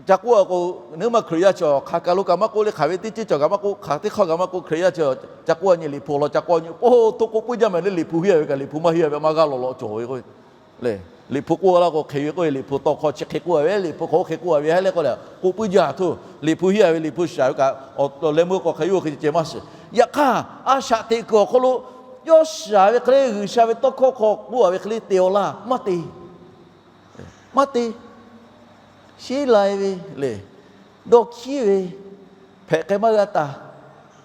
Ca k'oˆ a k'o, nawˬ hui ma Hkriꞈ yaˇ chi hk'aˬ kaˬ lo kaꞈ maˇ k'oˆ le, hk'aˬ ve teˇ ceuˬ cawˬ kaꞈ maˇ k'oˆ, hk'aˬ teˇ hk'aˇ kaꞈ maˇ k'oˆ, Hkriꞈ yaˇ chi ca k'oˆ a nyi liꞈ hpu awˬ lawn ca k'oˆ a nyi, po to k'oˆ puiˉ jaˇ mehˍ le, liꞈ hpu hiˉ a ve kaꞈ liꞈ hpu maˇ hiˉ a ve maˇ g'a lawˬ lawꞈ cawˬ ve k'o, liꞈ hpu k'oˆ laˇ k'o hk'e ve k'oˆ ve, liꞈ hpu tawˇ hkawˇ chi hk'e k'oˆ a ve, liꞈ hpu hk'aw hk'e k'oˆ a ve ha leh k'oˆ leh k'oˆ puiˉ jaˇ htoˇ, liꞈ hpu hiˉ a ve liꞈ hpu shiˍ ve kaꞈ awˬ leh meuˇ k'awꞈ hk'e yawˇ hk'e ceh maˇ shiˍ. Yaꞈ hk'aˇ, a shaꞈ teꞈ kuiˬ awˬ hk'aw lo yawˇ shiˍ ve hk'e le, G'uiˬsha ve tawˇ hkawˇ hk'aw k'oˆ a ve hk'e le te awˬ laˇ maˇ te. Maˇ te. Sheˉ lai ve le, dawˇ hkiˉ ve, hpehꞈ k'ai maˇ g'a taˍ.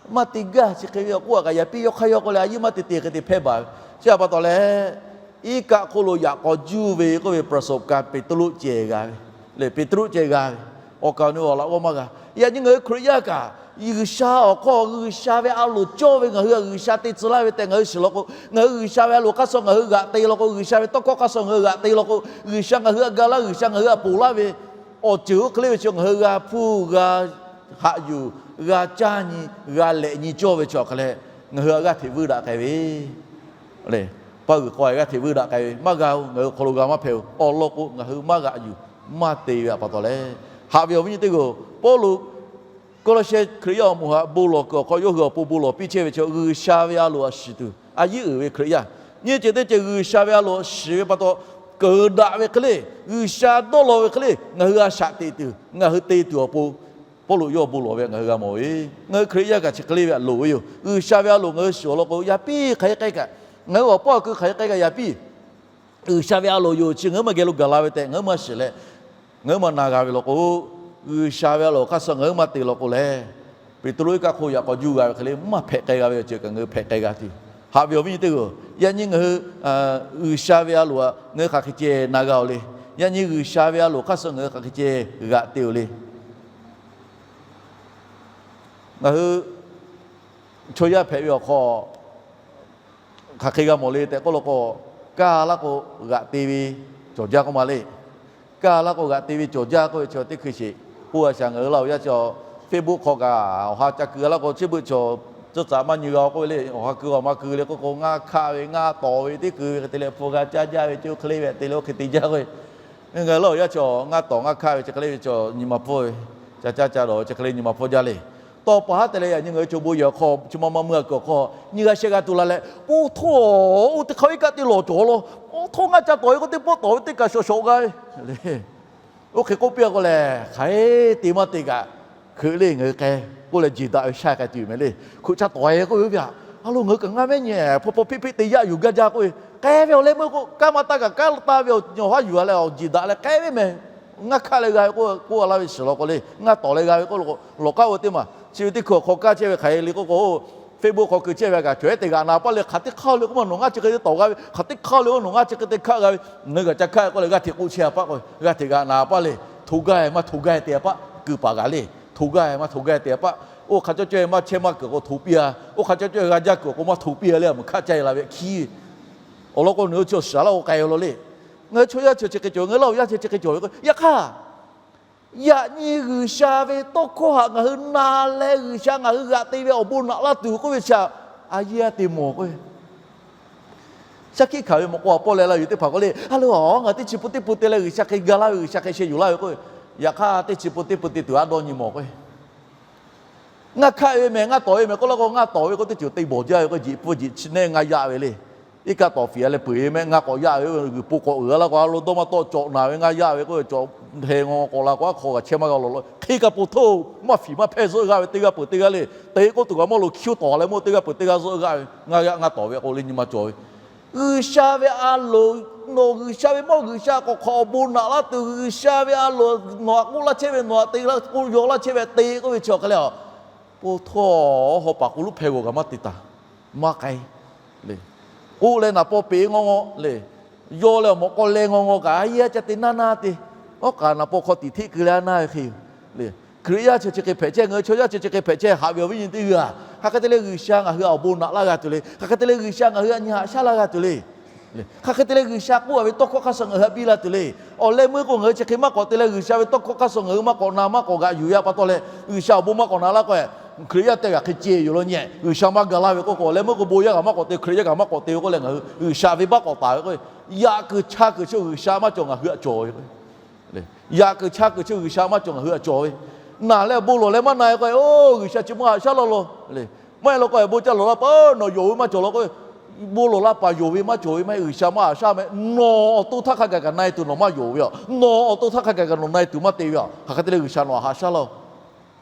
Maˇ te gaˇ chi hk'e ve awˬ k'oˆ a kaꞈ yaꞈ piˇ yawˇ hk'aˇ yawˇ k'oˆ leh a yeˇ maˇ te te hk'e te hpehˇ baˬ ve. Chi a pa taw leh, iˉ kaˆ hk'oˆ lo yaꞈ k'aw juˇ ve k'oˆ ve ประสบการณ์ Peˍtruˆ ceh g'a ve, le Peˍtruˆ ceh g'a ve, awˬ kaˍ awˬ nu awˬ laꞈ g'awˇ maˇ g'a. Yaꞈ nyi ngaˬ hui Hkriꞈ yaˇ kaꞈ, G'uiˬsha awˬ hk'aw G'uiˬsha ve a loˍ cawˇ ve ngaˬ hui a G'uiˬsha te tcuh laˇ ve tehꞈ ngaˬ hui shiˍ law k'o, ngaˬ hui G'uiˬsha ve a loˍ hk'aˇ suh ngaˬ hui g'aꞈ te law k'o, G'uiˬsha ve tawˇ hkawˇ hk'aˇ suh ngaˬ hui g'aꞈ te law k'o, G'uiˬsha ngaˬ hui htaꞈ ga laˇ, G'uiˬsha ngaˬ hui htaꞈ ponˬ laˇ ve awˬ ceuˬ oˇ hk'e le ve chi ngaˬ hui g'a hpuˇ g'a haꞈ yuˬ, g'a caˇ nyi, g'a lehꞈ nyi cawˇ ve chi awˬ hk'aˬ leh, ngaˬ hui a g'aˇ hteꞈ vuiˇ daꞈ k'ai ve le. Paˇ g'uiˬ k'aw g'aˇ hteꞈ vuiˇ daꞈ k'ai ve maˇ g'a-o. Ngaˬ hui awˬ hk'aw lo g'a maˇ hpehꞈ-o. Awˬ lawn k'o, ngaˬ hui maˇ g'aꞈ yuˬ, maˇ te ve a pa taw leh, haꞈ ve awˬ viˉ nyi teˇ g'aˇ-oˬ, Pawˇluꞈ Kawˇlawˇsehˇ Hkriꞈ yaˇ awˬ moˍ htaꞈ bon lawˬ kuiˬ awˬ hk'aw yawˇ hui awˬ pon bon lawˬ piˇ chehˇ ve chi G'uiˬsha ve a loˍ htaꞈ shiˍ tuˬ a yeˇ uiˍ ve Hkriꞈ yaˇ. Nyiˇ ceuˬ teˇ ceuˬ G'uiˬsha ve a loˍ htaꞈ shiˍ ve pa taw, keunˍ daꞈ ve hk'e le, G'uiˬsha dawˇ law ve hk'e le, ngaˬ hui a shaꞈ teꞈ tuˬ, ngaˬ hui te tuˬ awˬ pon, Pawˇluꞈ yawˇ bon lawˬ ve htaꞈ ngaˬ hui g'a mawˬ ve. Ngaˬ hui Hkriꞈ yaˇ kaꞈ chi hk'e le ve htaꞈ loˍ ve yoˬ. G'uiˬsha ve a loˍ ngaˬ hui shiˍ awˬ lawn k'o, yaꞈ piˇ hk'aˬ hk'e k'ai kaꞈ, ngaˬ hui awˬ paˇ awˬ kui hk'aˬ hk'e k'ai kaꞈ yaꞈ piˇ G'uiˬsha ve a loˍ yoˬ chi ngaˬ hui maˇ geh lo gaˬ la ve tehꞈ ngaˬ hui maˇ shiˍ leh, ngaˬ hui maˇ na g'a ve law k'o, G'uiˬsha ve a loˍ hk'aˇ suh ngaˬ hui maˇ te law k'o leh, Peˍtruˆ iˉ kaˆ hk'oˆ yaꞈ k'aw juˇ g'a ve hk'e le maˇ hpehꞈ k'ai g'a ve awˬ ceuˬ kaꞈ ngaˬ hui hpehꞈ k'ai g'a tuˬ. Haꞈ ve awˬ viˉ nyi teˇ g'aˇ-oˬ, yaꞈ nyi ngaˬ hui G'uiˬsha ve a loˍ htaꞈ ngaˬ hui hk'aˬ hk'e ceh na g'a-oˬ le. Yaꞈ nyi G'uiˬsha ve a loˍ hk'aˇ suh ngaˬ hui hk'aˬ hk'e ceh g'aꞈ te-oˬ le. Ngaˬ hui chaw yaˇ hpehꞈ ve awˬ hk'aw hk'aˬ hk'e g'a mawˬ le tehꞈ k'oˆ law k'o, kaˇ laˇ k'o g'aꞈ te ve cawˬ jaˇ k'oˆ ma le. Kaˇ laˇ k'o g'aꞈ te ve cawˬ jaˇ k'oˆ ve chi teˇ hkui sheˍ. K'oˆ a shaˍ ngaˬ hui laˇ awˬ yanˇ chi Facebook hk'aw kaꞈ awˬ ha ca keu laˇ k'o, chi beuꞈ chaw tcuhˉ tcuhꞈ maˇ nyi g'a k'oˆ ve le. Awˬ ha keu awˬ ma keu le k'oˆ k'o, ngaˇ hkaˆ ve ngaˇ tawˍ ve teˇ keu ve hk'e te leh hpu g'a caˇ jaˇ ve, chi oˇ hk'e le ve te leh oˇ hk'e te jaˇ k'oˆ ve. Ngaˬ hui laˇ awˬ yanˇ chi ngaˇ tawˍ ngaˇ hkaˆ ve chi hk'e le ve chaw nyi ma pfuhˇ ve, ca caˇ ca dawˬ ve chi hk'e le nyi ma pfuhˇ jaˇ le. Tawˇ pa haˉ te leh yaꞈ nyi ngaˬ hui chaw bon yehˬ awˬ hk'aw chi ma ma mui a kuiˬ awˬ hk'aw nyi g'a sheh g'a tuˬ la leh, po htawˇ oˇ teˇ hk'aˇ iˉ kaˆ te lawˬ cawˬ law. Oˇ htawˇ ngaˇ ca tawˍ ve k'o teˇ pawˆ tawˍ ve teˇ kaꞈ shawˍ shawˍ g'a ve le. Oˇ hk'e k'oˆ piˇ a k'o lehˬ, hk'aˬ hk'e te maˇ te kaꞈ, hkeuꞈ le ngaˬ hui k'ai k'oˆ leh jeˬ daꞈ ve shaˇ k'ai tuˬ yoˬ mehˍ le. Hkeuꞈ ca tawˍ e k'oˆ ve oˇ ve htaꞈ, a lo ngaˬ hui kaꞈ ngaˇ mehˉ nyi hpawˇ hpawˇ hpiˆ hpiˆ te yaˇ yuˬ gaˇ jaˇ k'oˆ ve, k'ai ve awˬ leh meuˇ k'o, kanˉ maˇ taˇ kaꞈ kanˉ taˇ ve awˬ haˉ yuˬ a leh awˬ jeˬ daꞈ leh k'ai ve mehˍ. Ngaˇ hkaˆ leh g'a ve k'oˆ, k'oˆ a laˇ ve shiˍ law k'o le, ngaˇ tawˍ leh g'a ve k'oˆ law k'o, lawˬ k'aˉ o teˇ maˬ chi ve teˇ hkui awˬ hk'aw kaˇ chehˇ ve hk'aˬ hk'e le k'oˆ k'o, Facebook hk'aw keu chehˇ ve kaꞈ cawˬ ehˉ te g'aꞈ na paˇ le. Hk'aˬ teˇ hk'aˇ le k'oˆ ma nawˬ ngaˇ chi hk'e te tawˍ g'a ve, hk'aˬ teˇ hk'aˇ le k'o nawˬ ngaˇ chi hk'e te hkaˆ g'a ve, ngaˬ hui kaꞈ ca hkaˆ k'oˆ leh g'aˇ hteꞈ k'oˆ chehˇ a paˆ k'o, g'aˇ hteꞈ g'aꞈ na paˇ le. Hto gaˇ maˇ hto gaˇ te a paˆ keu paˍ g'a le. Hto gaˇ maˇ hto gaˇ te a paˆ. Oˇ hk'a cawˇ cawˇ maˇ chehˇ maˇ kuiˬ k'o hto piˇ a. Oˇ hk'a cawˇ cawˇ g'a jaˇ kuiˬ k'o maˇ hto piˇ a le, a muiˬ hkaˆ caˇ e la ve hkiˉ ve. Awˬ lawn k'o, nawˬ hui chaw shiˍ laˇ k'o k'ai law le. Ngaˬ hui chaw yaˇ chi chi hk'e cawˬ, ngaˬ hui laˇ awˬ yanˇ chi chi hk'e cawˬ ve k'o, yaꞈ hk'aˇ, yaꞈ nyi G'uiˬsha ve tawˇ hkawˇ htaꞈ ngaˬ hui na leh G'uiˬsha ngaˬ hui g'aꞈ te ve awˬ bon naꞈ laˇ tuˬ k'oˆ ve chi, a yeˇ a te mawˬ k'o, shaˉ hkiˆ hkanˍ ve mawꞈ k'aw awˬ pawˆ leh laˇ yuˬ teˇ hpaˍ k'o le, a lo a ngaˬ teˇ chi pun teˇ pun te leh G'uiˬsha hk'e ga laˇ ve, G'uiˬsha hk'e sheh yuˬ laˇ ve k'o, yaꞈ hk'aˇ teˇ chi pun teˇ pun te tuˬ a dawˇ nyi mawˬ k'o Ngaˇ hkaˆ ve mehˬ, ngaˇ tawˍ ve mehˬ k'oˆ laˇ k'o, ngaˇ tawˍ ve k'oˆ teˇ ceuˬ te bawˬ jaˇ ve k'o, jiꞈ pfuhˇ jiꞈ chi neˇ ngaˇ yaˆ ve le. Iˉ kaˆ tawˍ fiˍ a leh peuˬ ve mehˆ, ngaˇ k'awꞈ yaˆ ve, g'uiˬ po k'awꞈ uiˍ laˇ k'o, a lo dawˇ maˇ tawˆ cawꞈ naˍ ve ngaˇ yaˆ ve k'oˆ ve, cawꞈ heh ngaw k'awꞈ la k'o, aˉ hk'aw g'a chehˇ maˇ g'a lawˬ la. Hk'e kaꞈ po htoˇ maˇ fiˍ maˇ hpehˇ zuhˆ g'aˇ ve teˇ g'aˇ peuˬ teˇ g'aˇ le. Te k'oˆ tuˬ kaꞈ maˇ lo hkiˇ tawˍ leh mawˇ teˇ g'aˇ peuˬ teˇ g'aˇ zuhˆ g'aˇ ve ngaˇ yaˆ ngaˇ tawˍ ve k'o le, nyi ma cawˬ ve. G'uiˬsha ve a loˍ, nawˬ G'uiˬsha ve mawˇ G'uiˬsha k'awꞈ hk'awꞈ awˬ bon naꞈ laˇ tuˬ, G'uiˬsha ve a loˍ nawˬ htaꞈ k'oˆ laˇ chehˇ ve, nawˬ htaꞈ te laˇ k'oˆ yaw laˇ chehˇ ve te k'oˆ ve chi awˬ hk'e leh, po htoˇ haw paˍ k'o loˉ hpehˇ g'awˬ kaꞈ maˇ te taˍ, maˇ k'ai le. K'oˆ leh naˍ paw peꞈ ngaw ngaw le, yaw leh awˬ mawꞈ k'aw leh ngaw ngaw kaꞈ a yaˇ ca te naˇ naˇ te. Awˉ k'aꞈ naˍ paw hk'aw tiꞈ hteˆ keu leh a naˇ ve hk'e yoˬ le. Hkriꞈ yaˇ chi chi hk'e hpehꞈ chehˇ, ngaˬ hui chaw yaˇ chi chi hk'e hpehꞈ chehˇ, haꞈ ve awˬ viˉ nyi teˇ g'aˇ, hk'aˬ hk'e te leh G'uiˬsha ngaˬ hui htaꞈ awˬ bon naꞈ laˇ g'a tuˬ le. Hk'aˬ hk'e te leh G'uiˬsha ngaˬ hui htaꞈ nyi haꞈ shaˉ laˇ g'a tuˬ le. Hk'aˬ hk'e te leh G'uiˬsha k'oˆ a ve tawˇ hkawˇ hk'aˇ suh ngaˬ hui htaꞈ piˇ la tuˬ le. Awˬ leh meuˇ k'o ngaˬ hui chi hk'e maˇ k'awꞈ te leh, G'uiˬsha ve tawˇ hkawˇ hk'aˇ suh ngaˬ hui maˇ k'awꞈ na maˇ k'awꞈ g'aꞈ yuˬ ve pa taw leh, G'uiˬsha awˬ bon maˇ k'awꞈ naꞈ laˇ k'o, Hkriꞈ yaˇ teˇ g'aˇ hk'e ceh yoˬ law nyi. G'uiˬsha maˇ ga laˇ ve k'oˆ k'o, awˬ leh meuˇ k'o bon yaˇ kaꞈ maˇ k'awꞈ te, Hkriꞈ yaˇ kaꞈ maˇ k'awꞈ te ve k'oˆ leh, ngaˬ hui G'uiˬsha venˇbaˆ k'awꞈ taˍ ve k'o, yaꞈ kuiˬ cha kuiˬ chi G'uiˬsha maˇ cawˬ ngaˬ hui htaꞈ cawˬ ve k'o, yaꞈ kuiˬ cha kuiˬ chi G'uiˬsha maˇ cawˬ ngaˬ hui htaꞈ cawˬ ve. Naˬ leh bon lawˬ leh maˇ na e k'o, oˇ G'uiˬsha chi maˇ haꞈ shaˉ laˇ law le. Maˇ heˆ law k'o, bon ca lawˬ la pa nawˬ yonˍ ve maˇ cawˬ law k'o, bon lawˬ la paˍ yonˍ ve maˇ cawˬ ve maˇ heˆ. G'uiˬsha maˇ haꞈ shaˉ meh. Nawˬ awˬ to htaˇ hk'a gaˬ kaꞈ na e tuˬ nawˬ maˇ yonˍ ve a, nawˬ awˬ to htaˇ hk'a gaˬ kaꞈ nawˬ na e tuˬ maˇ te ve a, hk'aˬ hk'e te leh G'uiˬsha nawˬ htaꞈ haꞈ shaˉ laˇ-oˬ.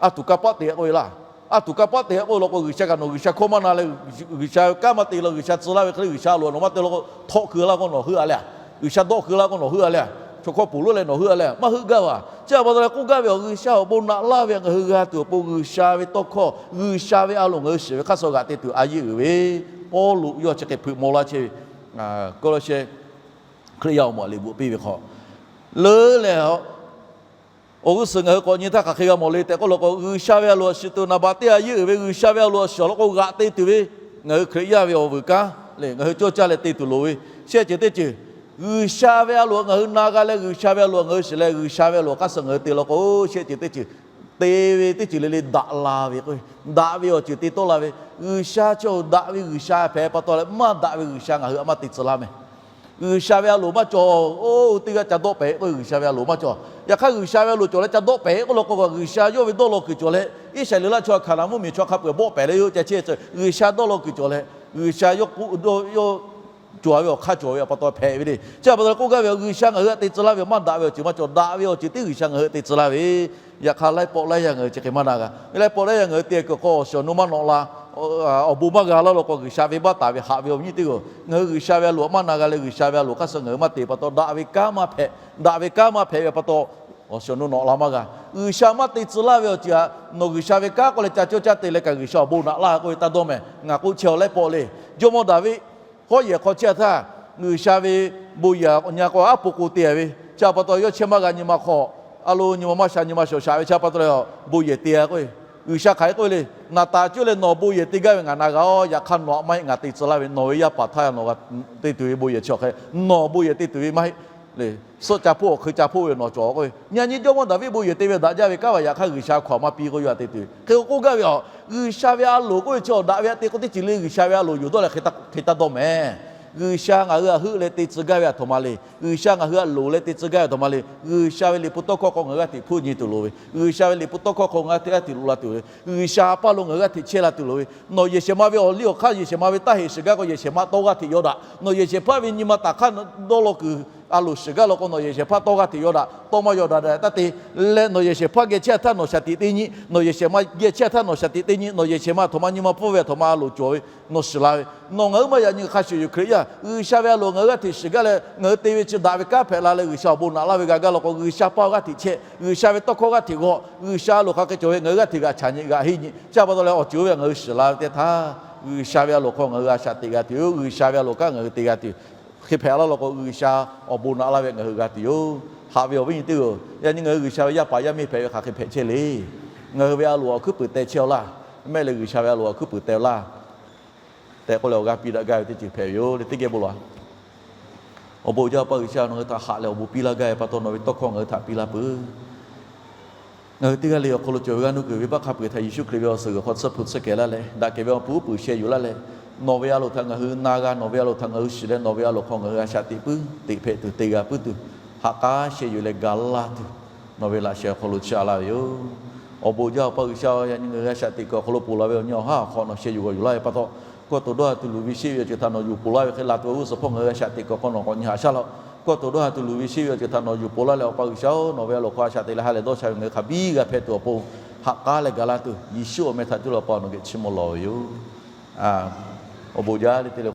A tuˬ kanˇ paˆ te k'oˆ ve laˇ. A tuˬ kanˇ paˆ te k'oˆ ve law k'o, G'uiˬsha kaꞈ nawˬ G'uiˬsha hkawˇ maˇ na leh, G'uiˬsha ve kanˉ maˇ te la, G'uiˬsha tcuh laˇ ve hk'e le, G'uiˬsha a loˍ nawˬ maˇ te law k'o, htawˆ keu laˇ k'o nawˬ heuˆ a le. G'uiˬsha dawˆ keu laˇ k'o nawˬ heuˆ a le. Chaw hkawˇ ponˬ loˉ leh nawˬ heuˆ a le, maˇ heuˆ gaˇ ve a. Chi a pa taw leh k'oˆ gaˇ ve, awˬ G'uiˬsha awˬ bon naꞈ laˇ ve ngaˬ hui g'a tuˬ awˬ pon, G'uiˬsha ve tawˇ hkawˇ, G'uiˬsha ve a loˍ ngaˬ hui shiˍ ve hk'aˇ suh g'aꞈ te tuˬ a yeˇ uiˍ ve, Pawˇluꞈ yawˇ chi hk'e hpeuꞈ maw laˇ chehˇ ve, Kawˇlawˇshehˇ Hkriꞈ yaˇ awˬ moˍ a liꞈ bvuhꞈ piˇ ve hk'aw, leuˉ leh, awˬ g'uˇ suhˍ ngaˬ hui k'awꞈ nyi htaˇ hk'aˬ hk'e g'a mawˬ le tehꞈ k'oˆ law k'o, G'uiˬsha ve a loˍ shiˍ tuˬ naˍ baꞈ teˇ a yeˇ uiˍ ve, G'uiˬsha ve a loˍ a shiˍ awˬ lawn k'o g'aꞈ te tuˬ ve, ngaˬ hui Hkriꞈ yaˇ ve awˬ vuiˬ kanˉ le, ngaˬ hui cawˇ caˇ leh te tuˬ loˍ ve, shehˆ ceuˬ teˇ ceuˬ, G'uiˬsha ve a loˍ ngaˬ hui na g'a leh, G'uiˬsha ve a loˍ ngaˬ hui shiˍ leh, G'uiˬsha ve a loˍ hk'aˇ suh ngaˬ hui te law k'o, shehˆ ceuˬ teˇ ceuˬ, te ve teˇ ceuˬ le le daꞈ la ve k'o, daꞈ ve awˬ ceuˬ te tawˆ la ve, G'uiˬsha chi awˬ daꞈ ve G'uiˬsha hpehꞈ pa taw leh, maˇ daꞈ ve G'uiˬsha ngaˬ hui htaꞈ maˇ te tcuh laˇ meh. G'uiˬsha ve a loˍ maˇ cawˬ. Oˇ teˇ g'aˇ ca dawˆ pehˍ k'oˆ ve G'uiˬsha ve a loˍ maˇ cawˬ. Yaꞈ hk'aˇ G'uiˬsha ve a loˍ cawˬ leh ca dawˆ pehˍ k'oˆ law k'o, G'uiˬsha yawˇ ve dawˇ law kuiˬ cawˬ leh, Iˉsaˍreˍlaˆ chaw Hkaˍnanˍ mvuhˇmiˬ chaw hk'a peu-eˬ bawˆ pehˍ leh yawˇ ca chehˇ, G'uiˬsha dawˇ law kuiˬ cawˬ leh, G'uiˬsha yawˇ yawˇ cawˬ ve awˬ hk'aˇ cawˬ ve pa taw hpehꞈ ve le. Chi a pa taw leh k'oˆ gaˇ ve, G'uiˬsha ngaˬ hui htaꞈ te tcuh laˇ ve maˇ daꞈ ve awˬ ceuˬ maˇ cawˬ, daꞈ ve awˬ ceuˬ tiˉ G'uiˬsha ngaˬ hui htaꞈ te tcuh laˇ ve. Yaꞈ hk'aˇ laiˉ pawˆ laiˉ yaˇ ngaˬ hui chi hk'e maˇ na g'a. Laiˉ pawˆ laiˉ yaˇ ngaˬ hui te kuiˬ hk'aw awˬ shiˍ awˬ nu maˇ nawꞈ la, awˬ bon maˇ g'a laˇ law k'o, G'uiˬsha venˇbaˆ taˍ ve haꞈ ve awˬ viˉ nyi teˇ g'aˇ, ngaˬ hui G'uiˬsha ve a loˍ maˇ na g'a leh, G'uiˬsha ve a loˍ hk'aˇ suh ngaˬ hui maˇ te pa taw, daꞈ ve kanˉ maˇ hpehꞈ, daꞈ ve kanˉ maˇ hpehꞈ ve pa taw, awˬ shiˍ awˬ nu nawꞈ la maˇ g'a. G'uiˬsha maˇ te tcuh laˇ ve awˬ ceuˬ htaꞈ nawˬ G'uiˬsha ve kanˉ k'oˆ leh ca cawˇ caˇ te leh kaꞈ, G'uiˬsha awˬ bon naꞈ laˇ k'oˆ ve taˇ dawˇ meh. Ngaˬ k'oˆ chehˇ-aw laiˉ pawˆ le. Jawˇmawˇ Daˍviˆ hawˉ yehˬ hk'aw chehˇ htaˇ, G'uiˬsha ve bon yehˬ awˬ nyi k'o aˉ po k'o te ve, chi a pa taw yawˇ chehˇ maˇ g'a nyi ma hk'aw, a lo nyi ma maˇ sha, nyi ma shawˍ shaꞈ ve, chi a pa taw leh bon yehˬ te-a k'oˆ ve. G'uiˬsha hk'aˬ hk'e k'oˆ ve le, Naˍtaˍ cuˇ leh nawˬ bon yehˬ te gaˇ ve ngaˬ na g'a-oˬ. Yaꞈ hk'aˇ nawˬ htaꞈ maˇ heˆ, ngaˬ te tcuh laˇ ve, nawˬ ve yaˇ paˍ htaˇ nawˬ g'a te tuˬ ve bon yehˬ chi awˬ hk'e, nawˬ bon yehˬ te tuˬ ve maˇ heˆ le. Suhˆ ca hpoˆ awˬ hk'eun ca hpoˆ ve nawˬ cawˬ k'oˆ ve. Nyi nyi Jawˇmawˇ Daˍviˆ bon yehˬ te ve daꞈ jaˇ ve kanˉ va yaꞈ hk'aˇ G'uiˬsha hkawˇ maˇ piˇ k'oˆ, yaˇ te tuˬ ve hk'e k'oˆ gaˇ ve a. G'uiˬsha ve a loˍ k'oˆ ve chi awˬ daꞈ ve htaꞈ te k'oˆ teˇ ceuˬ le, G'uiˬsha ve a loˍ yoˬ dawˇ leh hk'e taˇ dawˇ meh. G'uiˬsha ngaˬ hui htaꞈ heuˆ leh te tcuh gaˇ ve a htoꞈ ma le. G'uiˬsha ngaˬ hui htaꞈ loˍ leh te tcuh gaˇ ve a htoꞈ ma le. G'uiˬsha ve liꞈ hpu tawˇ hkawˇ hk'aw ngaˬ hui g'aˇ hteꞈ hpuˇ nyi tuˬ loˍ ve, G'uiˬsha ve liꞈ hpu tawˇ hkawˇ hk'aw ngaˬ hui g'aˇ hteꞈ loꞈ la tuˬ ve, G'uiˬsha paˇ lo ngaˬ hui g'aˇ hteꞈ chehˇ la tuˬ loˍ ve, nawˬ yehˬ shehˍ ma ve awˬ liˇ awˬ hk'aˇ yehˬ shehˍ ma tawˇ g'aˇ hteꞈ yaw daꞈ. Nawˬ yehˬ shehˍ hpaˇ ve nyi ma taˍ hk'aˇ dawˇ law kuiˬ a loˍ shiˍ gaˇ law k'o, nawˬ yehˬ shehˍ hpaˇ tawˇ g'aˇ hteꞈ yaw daꞈ, tawˇ maˇ yaw daꞈ daꞈ taˇ te. Leh nawˬ yehˬ shehˍ hpaˇ geh chehˇ htaˇ nawˬ shaˍ tiꞈ teˇ nyi, nawˬ yehˬ shehˍ ma geh chehˇ htaˇ nawˬ shaˍ tiꞈ teˇ nyi, nawˬ yehˬ shehˍ ma a htoꞈ ma nyi ma pfuhˇ ve a htoꞈ ma a loˍ cawˬ ve, nawˬ shiˍ la ve, nawˬ ngaˬ huiˉ maˇ yaꞈ nyi hk'a shuˍ yoˬ Hkriꞈ yaˇ. G'uiˬsha ve a loˍ ngaˬ hui g'aˇ hteꞈ shiˍ gaˇ leh ngaˬ hui te ve chi daꞈ ve kanˉ hpehꞈ la leh G'uiˬsha awˬ bon naꞈ laˇ ve g'a gaˇ law k'o, G'uiˬsha paˇ g'aˇ hteꞈ chehˇ, G'uiˬsha ve tawˇ hkawˇ g'aˇ hteꞈ g'aw, G'uiˬsha a loˍ hk'aˬ hk'e cawˬ ve ngaˬ hui g'aˇ hteꞈ g'aꞈ chaꞈ nyi g'aꞈ henˇ nyi. Chi a pa taw leh awˬ ceuˬ oˇ ve ngaˬ hui shiˍ la ve teˇ htaˇ, G'uiˬsha ve a loˍ hk'aw ngaˬ hui a shaꞈ teꞈ g'a tuˬ yoˬ. G'uiˬsha ve a loˍ kanˉ ngaˬ hui te g'a tuˬ, hk'e hpehꞈ laˇ law k'o, G'uiˬsha awˬ bon naꞈ laˇ ve ngaˬ hui g'a tuˬ yoˬ. Haꞈ ve awˬ viˉ nyi teˇ g'aˇ, yaꞈ nyi ngaˬ hui G'uiˬsha ve yaˇ paˍ yaˇ miˇ hpehꞈ ve hk'aˬ hk'e hpehꞈ chehˇ le. Ngaˬ hui ve a loˍ awˬ hkuiˉ puiˍ teh chehˇ-aw laˇ. Mehˆ leh G'uiˬsha ve a loˍ awˬ hkuiˉ puiˍ teh-aw laˇ tehꞈ k'oˆ leh awˬ g'aˇ piˇ daꞈ gaˇ ve teˇ ceuˬ hpehꞈ ve yoˬ le. Teˇ geh bon lawˬ-a. Awˬ bon uiˍ jaˇ Awˬ pa G'uiˬsha, nawˬ hui htaꞈ haꞈ leh awˬ bon piˇ laˇ gaˇ ve pa taw, nawˬ ve tawˇ hkawˇ ngaˬ hui htaꞈ piˇ laˇ peuˬ. Ngaˬ hui teˇ g'aˇ le awˬ hk'aw lo cawˬ ve g'aˇ nuˇ kuiˬ venˇbaˆ hk'a peu-eˬ htaꞈ Yeˍsuˆ Hkriꞈ ve awˬ suhˍ g'uiˬ hk'aw tsuhˇ hpu tsuhˇ kehˬ laˇ leh, daꞈ kehˬ ve awˬ pon uˉ peunˍ sheh yuˬ laˇ leh, nawˬ ve a loˍ htaꞈ ngaˬ hui na g'a, nawˬ ve a loˍ htaꞈ ngaˬ hui shiˍ leh, nawˬ ve a loˍ hk'aw ngaˬ hui a shaꞈ teꞈ puiˉ, teꞈ hpehꞈ tuˬ, te g'a puiˉ tuˬ, ha k'aˉ sheh yuˬ leh gaˬ la tuˬ, nawˬ ve laꞈ sheh awˬ hk'aw lo chiˇ a laˇ ve yoˬ. Awˬ bon jaˇ Awˬ pa G'uiˬsha-oˬ, yaꞈ nyi ngaˬ hui g'a shaꞈ teꞈ kuiˬ awˬ hk'aw lo ponˬ la ve awˬ nyi awˬ haˉ awˬ hk'aw nawˬ sheh yuˬ g'awˬ yuˬ laˇ ve pa taw, kawˇ to dawˇ ha tuˬ luˬ ve sheˆ ve awˬ ceuˬ htaꞈ nawˬ yuˬ ponˬ laˇ ve hk'e, laˬ tuˬ awˬ g'uˇ suhˍ hpawˇ ngaˬ hui g'a shaꞈ teꞈ kuiˬ awˬ hk'aw nawˬ k'awꞈ nyi haꞈ shaˉ laˇ-oˆ. Kawˇ to dawˇ ha tuˬ luˬ ve sheˆ ve awˬ ceuˬ htaꞈ nawˬ yuˬ ponˬ laˇ leh, Awˬ pa G'uiˬsha-oˬ, nawˬ ve a loˍ hk'aw a shaꞈ teꞈ leh ha lehˬ dawˇ sha ve ngaˬ hui hk'a biˇ g'a hpehꞈ tuˬ awˬ pon, haꞈ k'aˉ leh gaˬ laˇ tuˬ, Yeˍsuˆ awˬ meh htaꞈ cuˇ leh Awˬ pa nawˬ geh chiˇ mvuh lawˬ ve yoˬ. Awˬ bon jaˇ le te le